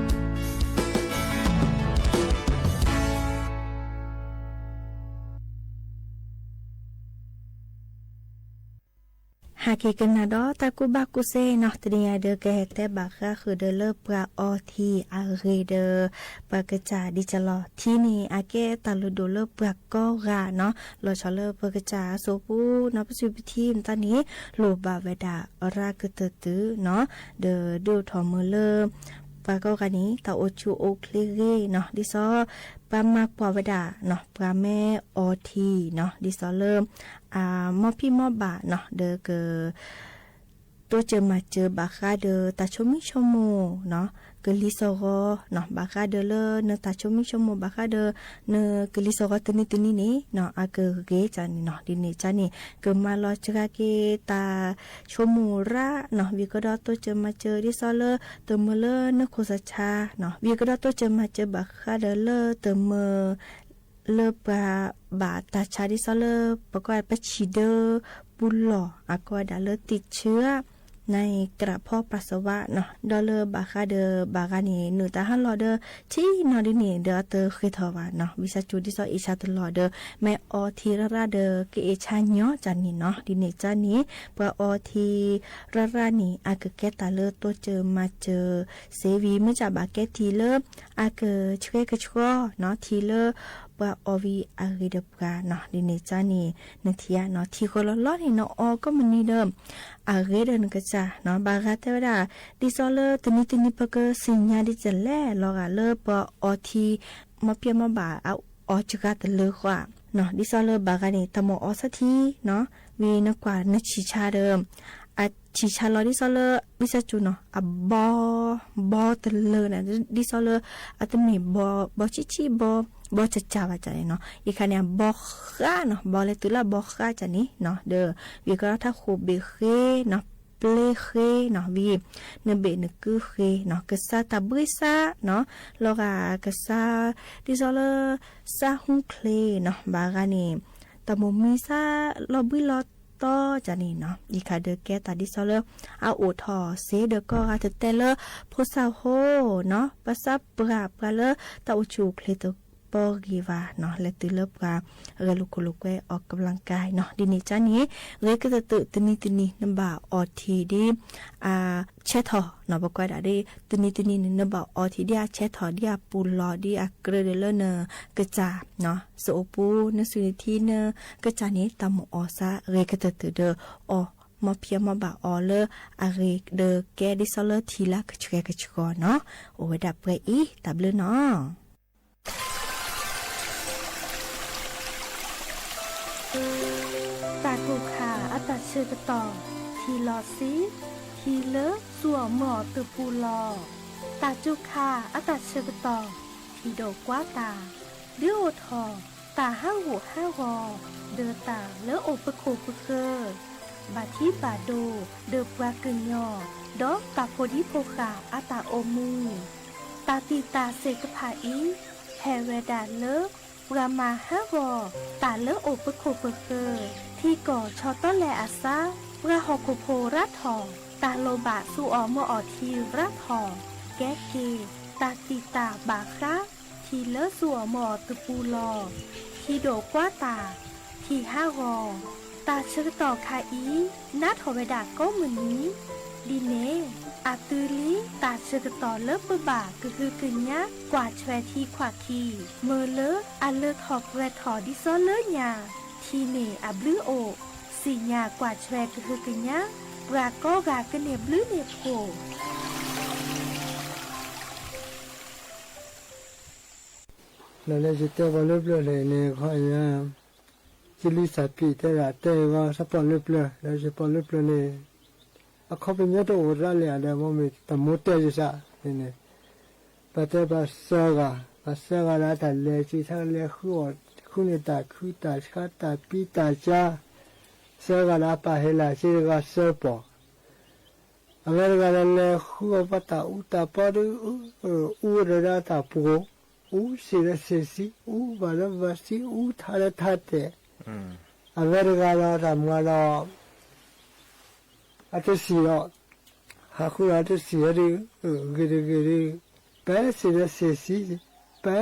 ဟဲက့ၤကနၣ်ဒီးတၢ်ကူၣ်ဘၣ်ကူၣ်သ့နီၤ တနံၤအံၤဒီး ကဟဲတဲဘၣ်ဃးဃုာ်ဒီးလၢပှၤအီထံအဂ့ၢ်ဒီး ပှၤကစၢ်ဒ်ကလီၤ ထံန့ၣ် အကဲတၢ်လုၢ်ဒိၣ်လၢပှၤကိးဂၤနီၤ လီၤဆီလၢပှၤကစၢ်အစိၣ်ပူၤနီၤ ပစုပထံမတၤန့ၣ် လိၣ်ဘၣ်ဝဲဒၣ်ရၣ်ကတၢၢ်တုၤနီၤ ဒီးဒုးအိၣ်ထီၣ်မုာ်လၢ ပှၤကိးဂၤန့ၣ် တၢ်အိၣ်ဆူၣ်အိၣ်ချ့ဂ့ၤနီၤ ဒ်သိး ပှၤမၤကွၢ်ဝဲဒၣ်နီၤ ပှၤမ့ၢ်အီထံနီၤ ဒ်သိးလၢ အမ်ဖံးမီၢ်ဘၣ်နီၤ ဒီးက တိစၢၤမၤစၢၤဘၣ်ဃးဒီးတၢ်ဆိမိၣ်ဆိကမိၣ်နီၤ ကလံၤသီၣ်ဂီၤနီၤ ဘၣ်ဃးဒီးလၢနတၢ်ဆိမိၣ်ဆိကမိၣ်ဘၣ်ဃးဒီး နကလံၤသီၣ်ဂီၤတနံၤတနံၤန့ၣ်နီၤ အကဂ့ၤကန့ၣ်နီၤ ဒ်န့ၣ်ကန့ၣ် ကမၤလီၤစှၤက့ၤတၢ်ဆိကမိၣ်ရၣ်နီၤ ဝံၤကဒီးတိစၢၤမၤစၢၤဒ်သိးလၢ တမုာ်လၢနခိၣ်သးဆါနီၤ ဝံၤကဒီးတိစၢၤမၤစၢၤဘၣ်ဃးဒီးလၢတမုာ် လၢပှၤဘၣ်တၢ်ဆါဒ်သိးလၢ ပကွၢ်ပဆံၣ်ဒၢပူၤလီၢ် အကိးဝဲဒၣ်လၢတံာ်ဆၢ နအံၤကြၢးဖီပာ်စၢၤဝဲနီၤ ဒီးလၢဘၣ်ဃးဒီးဘၣ်ဂၤန့ၣ် နုာ်တၢ်ဟးလီၤဒီး ထံနီၤဒ်န့ၣ်ဒီးအတဃ့ထီၣ်ဘၣ်နီၤ ဝံသးစူၤဒ်သိးအ့ၣ်ဆါတလီၤဒီး မ့ၢ်အီထံရၣ်ရၣ်ဒီး ကအ့ၣ်ဆါညီကန့ၣ်နီၤ ဒ်န့ၣ်ကန့ၣ် ပှၤအီထံရၣ်ရၣ်န့ၣ် အကကဲတၢ်လၢတိစၢၤမၤစၢၤ စ့ဝံၤ မ့ၢ်စၢ်ဘၣ်ကဲထံလၢ အကဆှဲကဆှီနီၤ ထံလၢပှၤအီဝံၤအဂ့ၢ်ဒီးပှၤနီၤ ဒ်န့ၣ်ကန့ၣ် နထံၣ်ဧါနီၤ ထံဃီလီၤလီၤန့ၣ် နအီကိးမုၢ်နံၤဒီး အဂ့ၤဒီးနကစၢ်နီၤ ဘၣ်ဃးတဲဝဲဒၣ် ဒ်သိးလၢတနံၤတနံၤပကသ့ၣ်ညါဒ်လဲၣ်လီၤဂာ်လၢပှၤအီထံ မီၢ်ဖံးမီၢ်ဘၣ်အီစှၤတလၢဃီနီၤ ဒ်သိးလၢဘၣ်ဂၤန့ၣ် တၢ်မ့ၢ်အီသးထံနီၤ ဝံၤနကွၢ်နဆံၣ်ဆါဒီး အဆံၣ်ဆါလီၤဒ်သိးလၢ ဝံသးစူၤနီၤ အဘီ ဘီတလၢန့ၣ် ဒ်သိးလၢ အတမ့ၢ်ဘီ ဘီဆံးဆံး ဘီ ဘီစၢ်စၢ်ဘၣ်န့ၣ်နီၤ အံၤခါန့ၣ် အဘီဃးနီၤ ဘီလဲၤတုၤလၢအဘီဃးန့ၣ်နီၤ ဒီး ဝံၤကဒီးထးခိၣ်ဘ့ၣ်ဃ့နီၤ ပျ့ဃ့နီၤ ဝံၤ နဘ့ၣ်နကုဃ့နီၤ ကစၢ်တၢ်ဘှံးစးနီၤ လီၤဂာ်ကစၢ် ဒ်သိးလၢ စးဟူချ့နီၤ ဘၣ်ဂၤန့ၣ် တၢ်မိၣ်မံစးလီၤဘှံးလီၤတီၤန့ၣ်နီၤ အံၤခါဒီးကဲတၢ်ဒ်သိးလၢ အအိၣ်ထီၣ်စ့ဒီးကိးဂၤတတဲလၢ ဖိသၣ်ဟိနီၤ ပှၤသးပှၢ် ပှၤလၢတၢ်အိၣ်ဆူၣ်အိၣ်ချ့တပီၢ်ဂ့ၤဘၣ်နီၤ လဲၤတုၤလၢပှၤဂဲၤလိာ်ခိၣ်လိာ်ကွဲ အီၣ်ကဘျံးကါနီၤ ဒ်န့ၣ်ကန့ၣ် ဂ့ၤကတၢၢ်တနံၤတနံၤ နဘၣ်အီထံဒ် အဆဲးထီၣ်နီၤ ပကွၢ်ဒၣ်ဒ် တနံၤတနံၤန့ၣ် နဘၣ်အီထံဒ်အဆဲးထီၣ် ဒ်အပူၤလီၢ် ဒ်အကြၢးဒီးလၢနကစၢ် စအိၣ်ပူၤ နစုနထံ နကစၢ်န့ၣ် တၢ်မ့ၢ်အီစး ဂ့ၤကတၢၢ်တၢၢ်ဒီးအီ မီၢ်ဖံးမီၢ်ဘၣ်အီလၢအဂ့ၤဒီးကဲဒ်သိးလၢထံလၢကဆှဲကဆှီနီၤ အိၣ်ဝဲဒၣ်ပှဲၤအံၤ တၢ်ဘျုးနီၤ တၢ်ကူၣ်ခါအတၢ်ဆၢကတီၢ် ထံလီၤဆံ, ထံလၢစူၢ်အီၣ်မၢအီၣ်တပူၤလီၢ်. တၢ်ကူၣ်ခါအတၢ်ဆၢကတီၢ် ထံဒိၣ်ကွၢ်တၢ် ဒုးအိၣ်ထီၣ် တၢ်ဟးဂူာ်ဟးဂီၤ ဒီးတၢ်လၢအိၣ်ပခိၣ်ပဃၢၤ ဘၣ်ထံဘၣ်ဒိ ဒီးပှၤကညီ ဒီးတၢ်ဖိဒံဖိဃာ်အတၢ်အိၣ်မူ တၢ်တံာ်တာ်သ့ၣ်တဖၣ်အံၤ ဟဲဝဲဒၣ်လၢ ပှၤမၤဟးဂီၤ တၢ်လၢအိၣ်ပခိၣ်ပဃၢၤ ထံကီၢ်ဆီတလဲအသး ပှၤဟီၣ်ခိၣ်ဖိရၣ်ထီၣ် တၢ်လိၣ်ဘၣ်စူၢ်အီၣ်မၢအီၣ်ထံရၣ်ထီၣ် ကဲက့ၤ တၢ်တံာ်တာ်ဘၣ်ဃး ထံလၢစူၢ်အီၣ်မၢအီၣ်တပူၤလီၢ်, ထံဒိၣ်ကွၢ်တၢ်, ထံဟးဂီၤ, တၢ်ဆၢကတီၢ်ခါအံၤ နးထီၣ်ဝဲဒၣ်ကိးမုၢ်နံၤ ဒ်န့ၣ် အသုလံ တၢ်ဆၢကတီၢ်လၢပဘၣ်ကဟုကညး ကွၢ်ဆွဲထံခွးခံ မၢလၢအလၢထီၣ်ပှဲၤထီၣ်ဒ်သိးလၢညါ ထံန့ၣ်အဘျုးအိၣ် စံၣ်ညါကွၢ်ဆွဲကဟုကညး ပှၤကိးဂၤကန့ၢ်ဘျုးန့ၢ်ဖှိၣ် လၢယတဲပှၤလၢပျၢၤန့ၣ် ခီယၤ ယလံာ်စၢ်ပံးတဲဒၣ်တဲဂီၤ သးပှၢ်လၢပျၢၤ လၢယပှၤလၢပျၢၤန့ၣ် အခီပညီတအိၣ်ရၣ်လဲၣ်ဒီး မ့ၢ်တမိၢ်တဲယသးန့ၣ် ပှၤတဲပှၤသၢဂၤ ပှၤသၢဂၤလၢတၢ်လဲၤစုဆါလဲၤဃုအီၣ် ဃုန့ၢ်တၢ်ခုတၢ်ဆါတၢ်ပံတၢ်စၢ သၢဂၤလၢအပၢ်ဟဲလၢစ့တဂၤသၢပီၢ် အဝဲတဂၤဒီးလဲၤဃုအီၣ်ပှၤတၢ်အူတၢ်ပီဒီး အူဝဲဒီးတၢ်ပှိၤ, အူစံာ်ဒီးစံာ်ဆှံ, အူဘၣ်ဒီးဘၣ်ဆှံ, အူထါဒီးထါတဲာ်, အဝဲတဂၤဒီးတၢ်မၤဒီး အတစံာ်ဒီး, ဟးဃုဒီးတစံာ်ဒီး, ဂ့ၤတဂ့ၤဒီး, ပဲစံာ်ဒီးစံာ်ဆှံ, ပဲ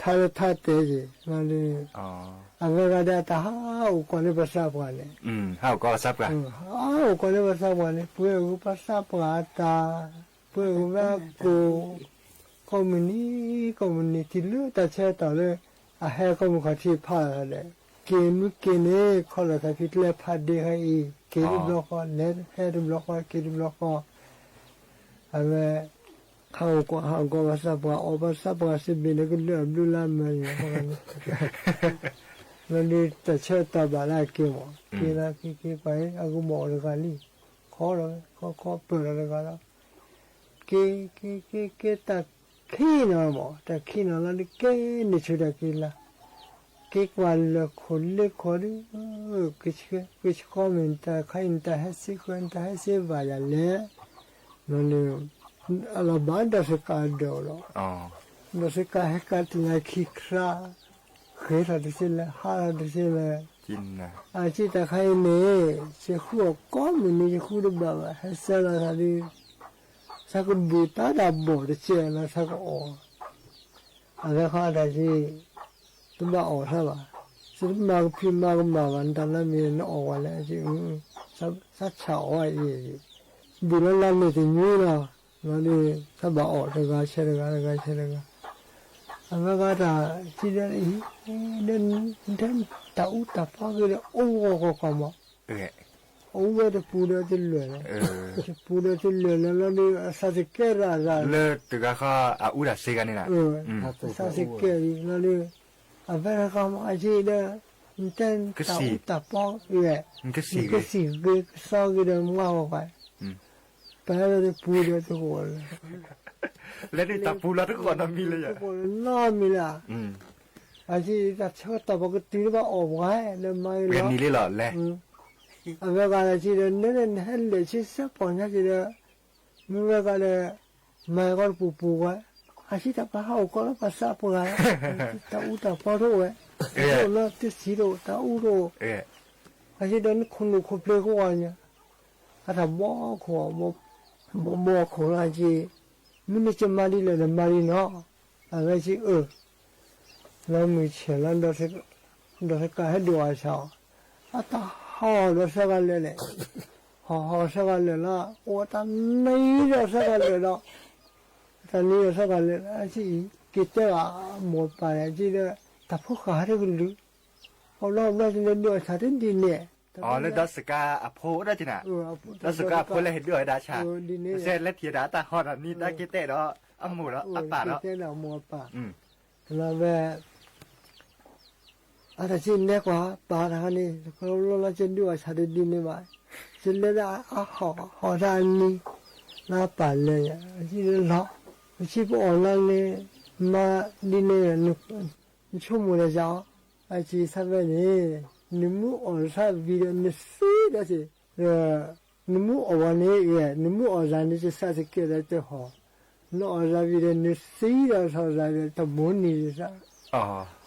ထါဒီးထါတဲာ်က့ၤ, အဝဲဂၤဒီးတၢ်ဟးအိၣ်ကီးန့ၢ်ပှၤသးပှၢ်န့ၣ်, ဟးအိၣ်ကီးန့ၢ်ပှၤသးပှၢ်န့ၣ် ပှဲၤဂုၤပှၤသးပှၢ်အတၢ်, ပှဲၤဂုၤဝဲအကိၣ်, ကိးမုၢ်နံၤ, ကိးမုၢ်နံၤတုၤလၢတၢ်ဆၢကတီၢ်လၢ အဟဲကိးမုၢ်ခီၣ်ထံးဖးလီၤဒီး, က့ၤမုၢ်က့ၤန့ၣ် ခီလီၤသးဖံးကျဲဖးဒ့ဟဲအံၤ, က့ၤတဘျီဃီ, လဲၤဟဲတဘျီဃီ, က့ၤတဘျီဃီ, အဝဲ ဟးအိၣ်ကီး ဟးအိၣ်ကီးပှၤသးပှၢ်, အီၣ်ပှၤသးပှၢ်စံးဘ့ၣ်န့ၣ် ကဒုးအဘျုးလၢမၢန့ၣ်, လီၤဒုးတၢ်ဆၢကတီၢ်ဘၣ်လၢအက့ၤမး, က့ၤလၢက့ၤက့ၤပှၤအံၤ အကမီၤအီၤတဂၤလံ, ခီလီၤ, ခီခီပၢၢ်လီၤတဂၤလီၤ, က့ၤက့ၤက့ၤက့ၤတၢ်ခံနီၤမး, တၢ်ခံနီၤလီၤဒုးက့ၤန့ၢ်ဆူတၢ်က့ၤလၢ က့ၤကွၢ်လၢခိၣ်လၢခီဒုး, ကဆှီမ့ၢ်တၢ်ခါအံၤ နတၢ်ဟဲစ့ၢ်ကီး နတၢ်ဟဲစ့ၢ်ဘၣ်ယၤလဲၣ်, အလီၤဘၣ်ဒီးစကးဒၢးလီၤ, ဒီးစကးဟဲကးတ့ၢ်လၢခံခရါ, ဃ့ထီၣ်တစ့လၢ ဟးထီၣ်တစ့လၢ, အစံးတၢ်ခါအံၤန့ၣ် ယဃုအီၣ်ကိးမုၢ်နံၤ ယဃုတဘၣ်ဘၣ် ဟဲဆဲးလီၤသးဒုး, ဆၢကဘုၣ်တၢ်ဒၣ်ဘီၣ်တစဲးလီၤ ဆၢကအီၣ် အဝဲဃီတၢ်က့ၤ, တဘၣ်အီၣ်ဆၢဘၣ်, စတမၤကဖံးမၤကမၣ်ဘၣ် နတၢ်လၢမ့ၢ်နအီၣ်ဝဲလဲၣ်, ဆၢဆၣ်အီၣ်အံၤ, ဘုၣ်လီၤလၢန့ၣ်တညိလီၤ, လီၤဒုး ဆၢဘၣ်အီၣ်တဂၤဆဲးတဂၤ တဂၤဆဲးတဂၤ, အဝဲဃီတၢ်က့ၤဒီးအံၤ, ဒီး တၢ်အူတၢ်ပီက့ၤဒီး အိၣ်ဂီၢ်ဂီၢ်ဂီၢ်မး အိၣ်ဝဲတပူၤဒီးတလွဲၢ်လီၤ, တပူၤဒီးတလွဲၢ်လီၤလီၤဒီး အသးတကဲရၣ်ရၣ်လၢတဂၤဃီအအူတၢ်စ့ဂၤန့ၣ်လီၤ, အသးတကဲလီၤဒီး, အဝဲတဂၤမးအက့ဒီး, နတဲတၢ်အူတၢ်ပီဝဲ, နကစံၣ်ဂ့ၤကစီဂ့ၤဒီးမါဂီၢ်ဂၤ, ပှၤလၢတပူၤဒီးတဂီၢ်လၢ လဲၤဒုးတၢ်ပူၤလီၤတဂီၢ်နီတမံၤလၢယၤ, တဂီၢ်လၢနီတမံၤလၢ, အက့တၢ်ဆၢကတီၢ်ပကတုၤလၢဘၣ်အီၣ်ပှၤလၢမၤဂ့ၤလီၤ, ပှဲၤနံၤလံလီၤလဲၣ်, အဝဲဂၤလၢက့ဒီး နဲနဲနဟဲလဲၤဆ့ဆၢပီၢ်ညါက့ဒီး, မ့ၢ်ဝဲဂၤဒီး, မၤဂီၢ်တပူၤပူၤဝဲ, အက့တၢ်ပှၤဟးအိၣ်ကီးလၢပှၤသးပှၢ်, တၢ်အူတၢ်ပီတအိၣ်ဝဲ, တအိၣ်လၢတစံာ်တအိၣ် တၢ်အူတအိၣ်, အက့ဒီးနခိၣ်နူာ်ခိၣ်ဖျ့ကဝီၤညါ, အတၢ်ဘီခိၣ်, ဘီဘီခိၣ်လၢက့, မ့ၢ်နကမၤဒ်လဲၣ်ဒီးမၤဒ်နီၤ, အဝဲက့အၢ, လၢမုၢ်ဆဲးလၢ ဒီးစကးဟဲဒိးအီၣ်ဆၣ်အီၤ, အတၢ်ဟီၣ်ဒီးဆၢဂၤလၢာ်လဲၣ်, ဟီၣ်ဟီၣ်ဆၢဂၤလၢာ်လီၤ, အိၣ်တၢ်နံၤဒီးဆၢဂၤလၢာ်ဒီး, တၢ်နံၤဒီးဆၢဂၤလၢာ်လၢအက့အံၤ, က့ၤတဲဘၣ်မိၢ်ပၢ်န့ၣ် အက့ဒီး, တၢ်ဖိဃာ်ဟဲတကလုာ်, အိၣ်လီၤဘျီက့ၤလၢဒိးအီၣ်ဆၣ်တဒ်န့ၣ်, လၢဒီးစကးအဖိဒၣ်က့နၤ, ဒီးစကးအဖိလၢဟဲဒိးဝဲဒၣ်ဆၣ်, စဲးလဲၤထံၣ်ဒၣ်အတၢ်ဟီၣ်တၢ်နံၤတၢ်က့တဲဒီး, အမိၢ်ဒီးအပၢ်ဒီး, လၢဝဲ အတၢ်က့နဲကွၢ်ပၢ်တခါန့ၣ် ကလီလီက့ဒုးအီၣ်ဆၣ်တဒ်န့ၣ်ဘၣ်, ကလဲၤလၢအဟီၣ်ဟီၣ်တၢ်အနံၤ, လၢအပၢ်လဲၤယၤ အက့လီၤ, ပဆံပအီၣ်လီၤန့ၣ်, မၤဒ်န့ၣ်, နဆိကမိၣ်ဒီးယၤအီၤ, အက့ဆၢဖဲန့ၣ်, နမ့ၢ်အီၣ်ဆၣ်ဝံၤဒီးနသံဒီးက့ၤ နမ့ၢ်အီၣ်ဝဲန့ၣ်, နမ့ၢ်အီၣ်သးန့ၣ် ကစၢ်တကဲဒီးတဟီၣ်, နအီၣ်သးဝံၤဒီး နသံဒီးထီၣ်သးဒီးတမိၣ်န့ၣ်သး,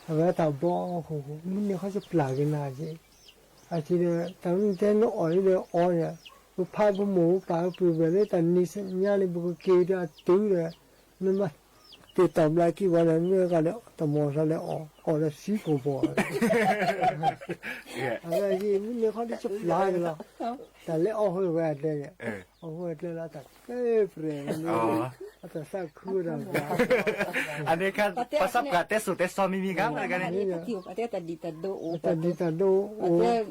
အဝဲတၢ်ဘီခိၣ်, မုၢ်နံၤခီကပျၢ်က့ၤနၤက့, အက့ဒီး တၢ်မ့ၢ်တဲနအီၣ်ဒီးအီၣ်န့ၣ်, ပဖးပမိၢ်ပပၢ်ပှဲၤပှဲၤလၢတၢ်နံၤညါန့ၣ် ပကက့ၤဒီးအတုၤဒီး, နမၤ တ့ၢ်တၢ်ဘျါကံၢ်ပှၤဒီး မ့ၢ်ဝဲဂၤဒီး တမီၢ်သးလၢအီၣ်, အီၣ်ဒီးသံကိၢ်ဘီၣ်, အဝဲအံၤ မုၢ်နံၤခီဒ်ကပျၢ်က့ၤလီၤ, တၢ်လၢအီၣ်ဃုာ်ဝဲအကျဲန့ၣ်, အီၣ်ဃုာ်အကျဲလၢတၢ်ကဲပြဲၢ်လီၤ, အတၢ်သးခုဝဲဒၣ်ဘၣ်, အန့ၣ်ခါ ပှၤသးပှၢ်တဲစိၤတဲစီမံၤမံၤဂၤဝဲတဂၤန့ၣ်, တၢ်ဒံးတၢ်ဒိအိၣ်,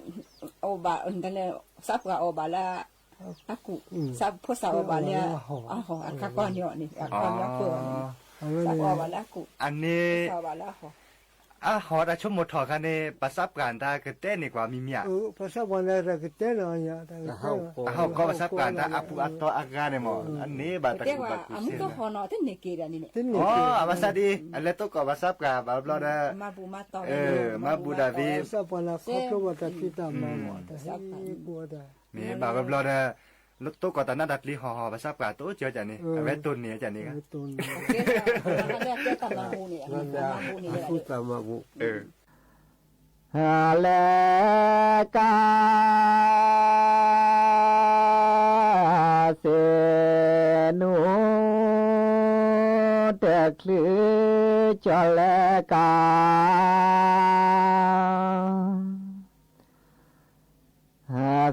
အိၣ်ဘၣ်, သးပှၢ်အီၣ်ဘၣ်လၢ အကူၣ်, ဖိသၣ်အီၣ်ဘၣ်လၢ အဟီၣ်, အခါကီၢ်န့ၣ်အီၤန့ၣ်, အခါကီၢ်န့ၣ်အီၤန့ၣ်, သးပှၢ်အီၣ်ဘၣ်လၢအကူၣ်, အန့ၣ်, အဟီၣ်တၢ်ဆိကမိၣ်ထီၣ်ခါန့ၣ် ပှၤသးပှၢ်တၢ်ကတဲန့ၣ်ကွၢ်မံၤမံၤဧါ, ပှၤသးပှၢ်တၢ်ကတဲန့ၣ်, အဟီၣ်ကီၢ်ပှၤသးပှၢ်တၢ်အပူၤအတီၤအဂၤန့ၣ်မး, အန့ၣ်ဘၣ်တၢ်ကူၣ်ဘၣ်ကူၣ်စ့, အမုၢ်တဟီၣ်နီၤ တန့ၢ်က့ၤဒၣ်န့ၣ်, အဘၣ်ဆၣ်ဒ် အလဲၤတိကီၢ်ပှၤသးပှၢ်ဘၣ်ဘျီဒီး, မၤဘူၣ်ဒၣ်သ့, ပှၤသးပှၢ်လၢခီဖျိဘၣ်တၢ်ဖံးတၢ်မၤမး, မ့ၢ်ဘၣ်ဝဲဘျီဒီး, လၢတိၢ်ကီးတၢ်နၢ်တၢ်ကျ့ဟီၣ်ဟီၣ် ဘၣ်ဆၣ်ပှၤတိၢ်ကၠီကန့ၣ် အဝဲတိၢ်န့ၢ်ကန့ၣ်ဂ့ၤ လဲၤကါ စ့နူ တချုးကၠီလဲၤကါ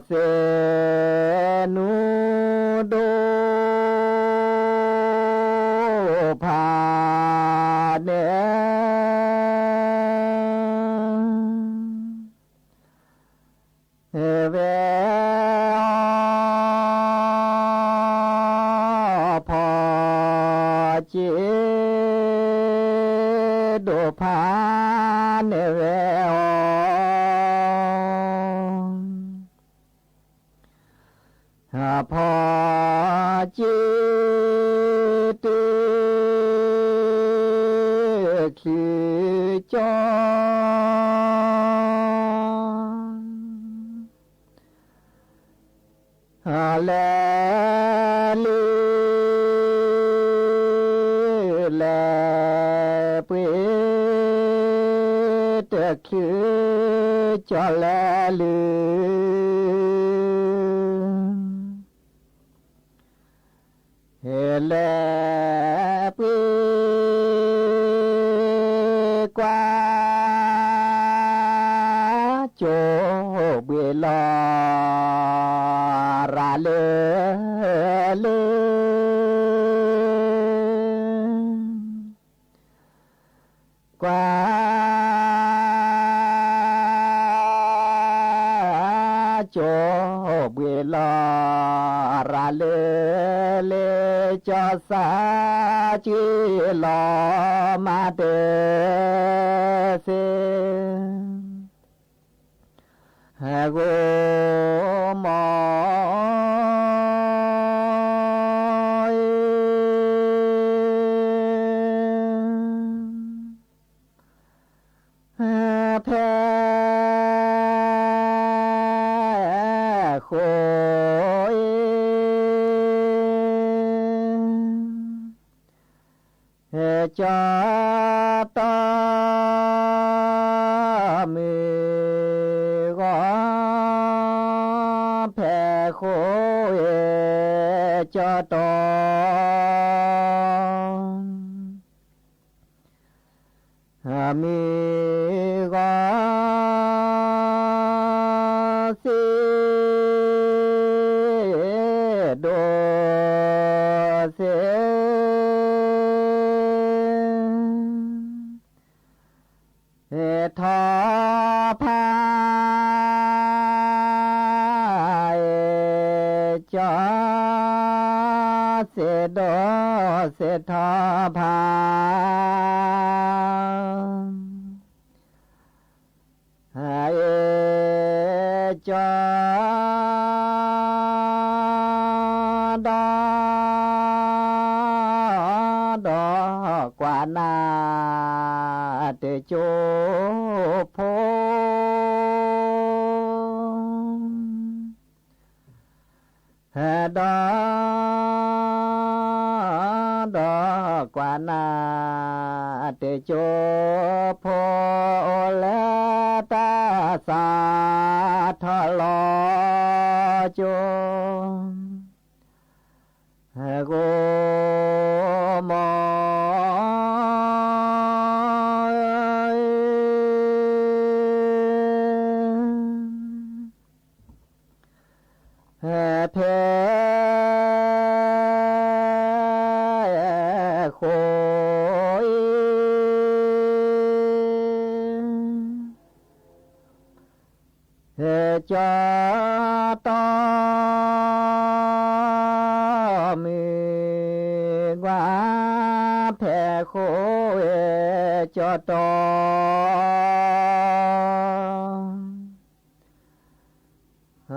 စ့နူဒိၣ်ဖးန့ၣ် ဝဲအီၣ်ဖီက့ ဒိၣ်ဖးန့ၣ်ဝဲအီၣ် ဖီက့ တချုးကၠီ လဲၤလၢ လဲၤပှ့ၤ တချုးကၠီလဲၤလၢ လဲၤပှ့ၤကွၢ် ကၠိဘှ့ၣ်လီၤရၤလၢ လၢ ကွၢ် ကၠိဘှ့ၣ်လီၤရၤလၢ လၢကၠီစၢ်က့လီၤမၤတစ့ ဂိၢ်မီၢ် ဖဲခိၣ်အံၤ ကၠီတီမုၢ်ဂီၤ ဖဲခိၣ်အံၤ ကၠီတီ မုၢ်ဂီၤ စ့ဒိၣ်စ့ ထီဖး ကၠီ စ့ဒိၣ်စ့ထီဖး အ့ၣ် ကၠီ ဒီး ဒီးကွၢ်နၤ တကၠိဖိ ဒီး ဒီးကွၢ်နၤ တကၠိဖိ အိၣ်လၢတၢ်စးထီၣ်လီၤကၠိ ဂိၢ်မီၢ် ဖဲခိၣ်အံၤ ကၠီတီ မုၢ်ဂီၤ ဖဲခိၣ်အံၤ က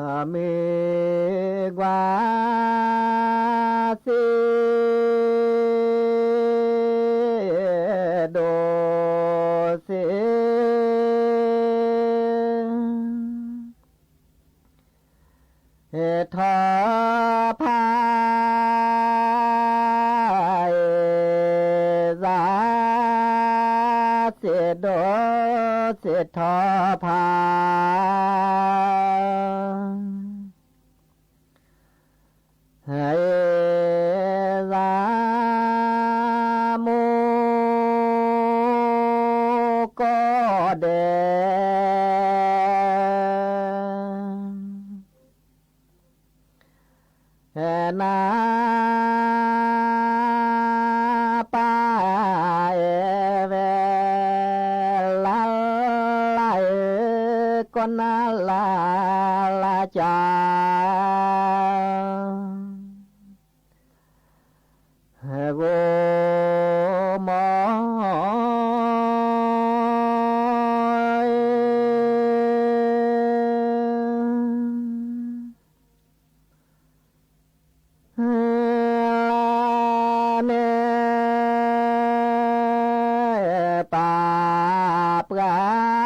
ၠီတီ မုၢ်ဂီၤ စ့ ဒိၣ်စ့ ထီ စံးထီၣ်ဖး ယသးမိၢ်ကီၢ်ဒဲး နပၢ်အဲၣ်ဝဲ လါလါဧၢ ကီၢ်နၢ်လါလါကၠီ ဂိၢ်မီၢ် လၢန့ၣ်ပၢ်ပှၢ်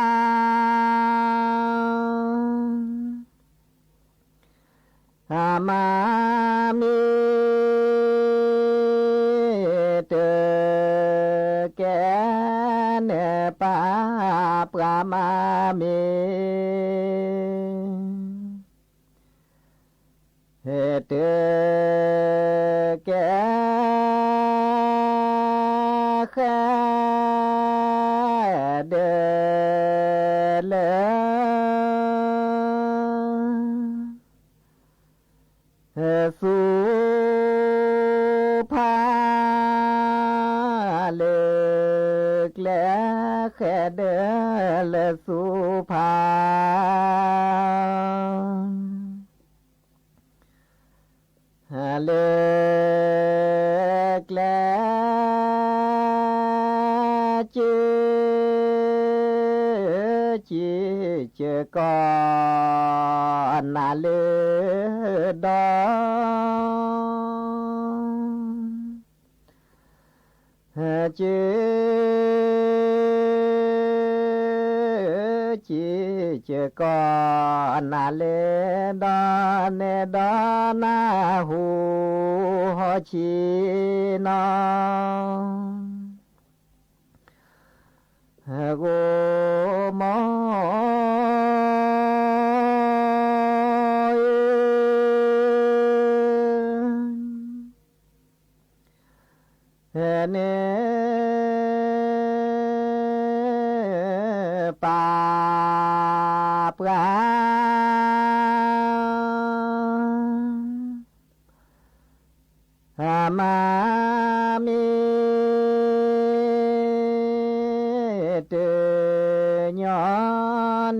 အမၤမ့ၢ် တကဲန့ၣ် ပၢ်ပှၢ်မၤမ့ၢ် တကဲဃဲဒၢး လၢ ဆူဖးလၢကျဲ ဃဲဒၢးလၢဆူဖး လၢကျဲ ကၠီ ကၠီ ကၠီကီၢ် နၤလၢဒီး ကၠီ ကၠီ ကၠီကီၢ် နၤလၢဒီး န့ၣ်ဒီးနၢ်ဟူဟီၣ်ဆံနီၤ ဂိၢ်မီၢ် န့ၣ် ပၢ်ပှၢ် အမၤမ့ၢ် တညီ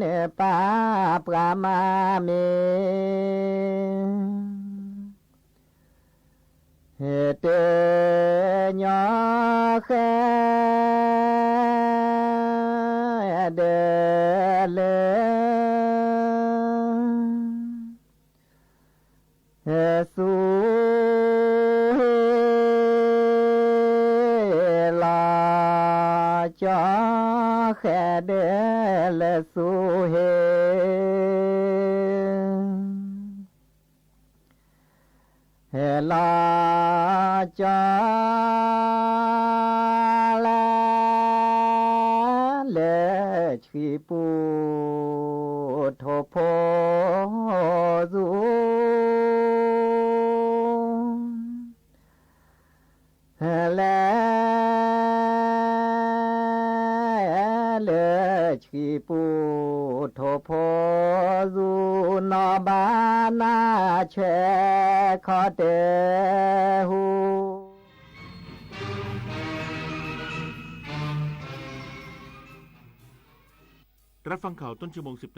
န့ၣ် ပၢ်ပှၢ်မၤမ့ၢ် တညီဃဲဒၢးလၢ ဆူဟ့ၣ်လီၤကၠီ ဃဲဒၢးလၢဆူဟ့ၣ် ဟ့ၣ်လီၤကၠီလၢ လၢဆှံပူၤ ထိၣ်ဖိသူ လဲၤ လၢဆှံပူၤ ထိၣ်ဖိသူ နီၢ်ဘၣ်နၢ်ဆဲးခီတဲဟူ รับฟังข่าวต้นชั่วโมงสิบ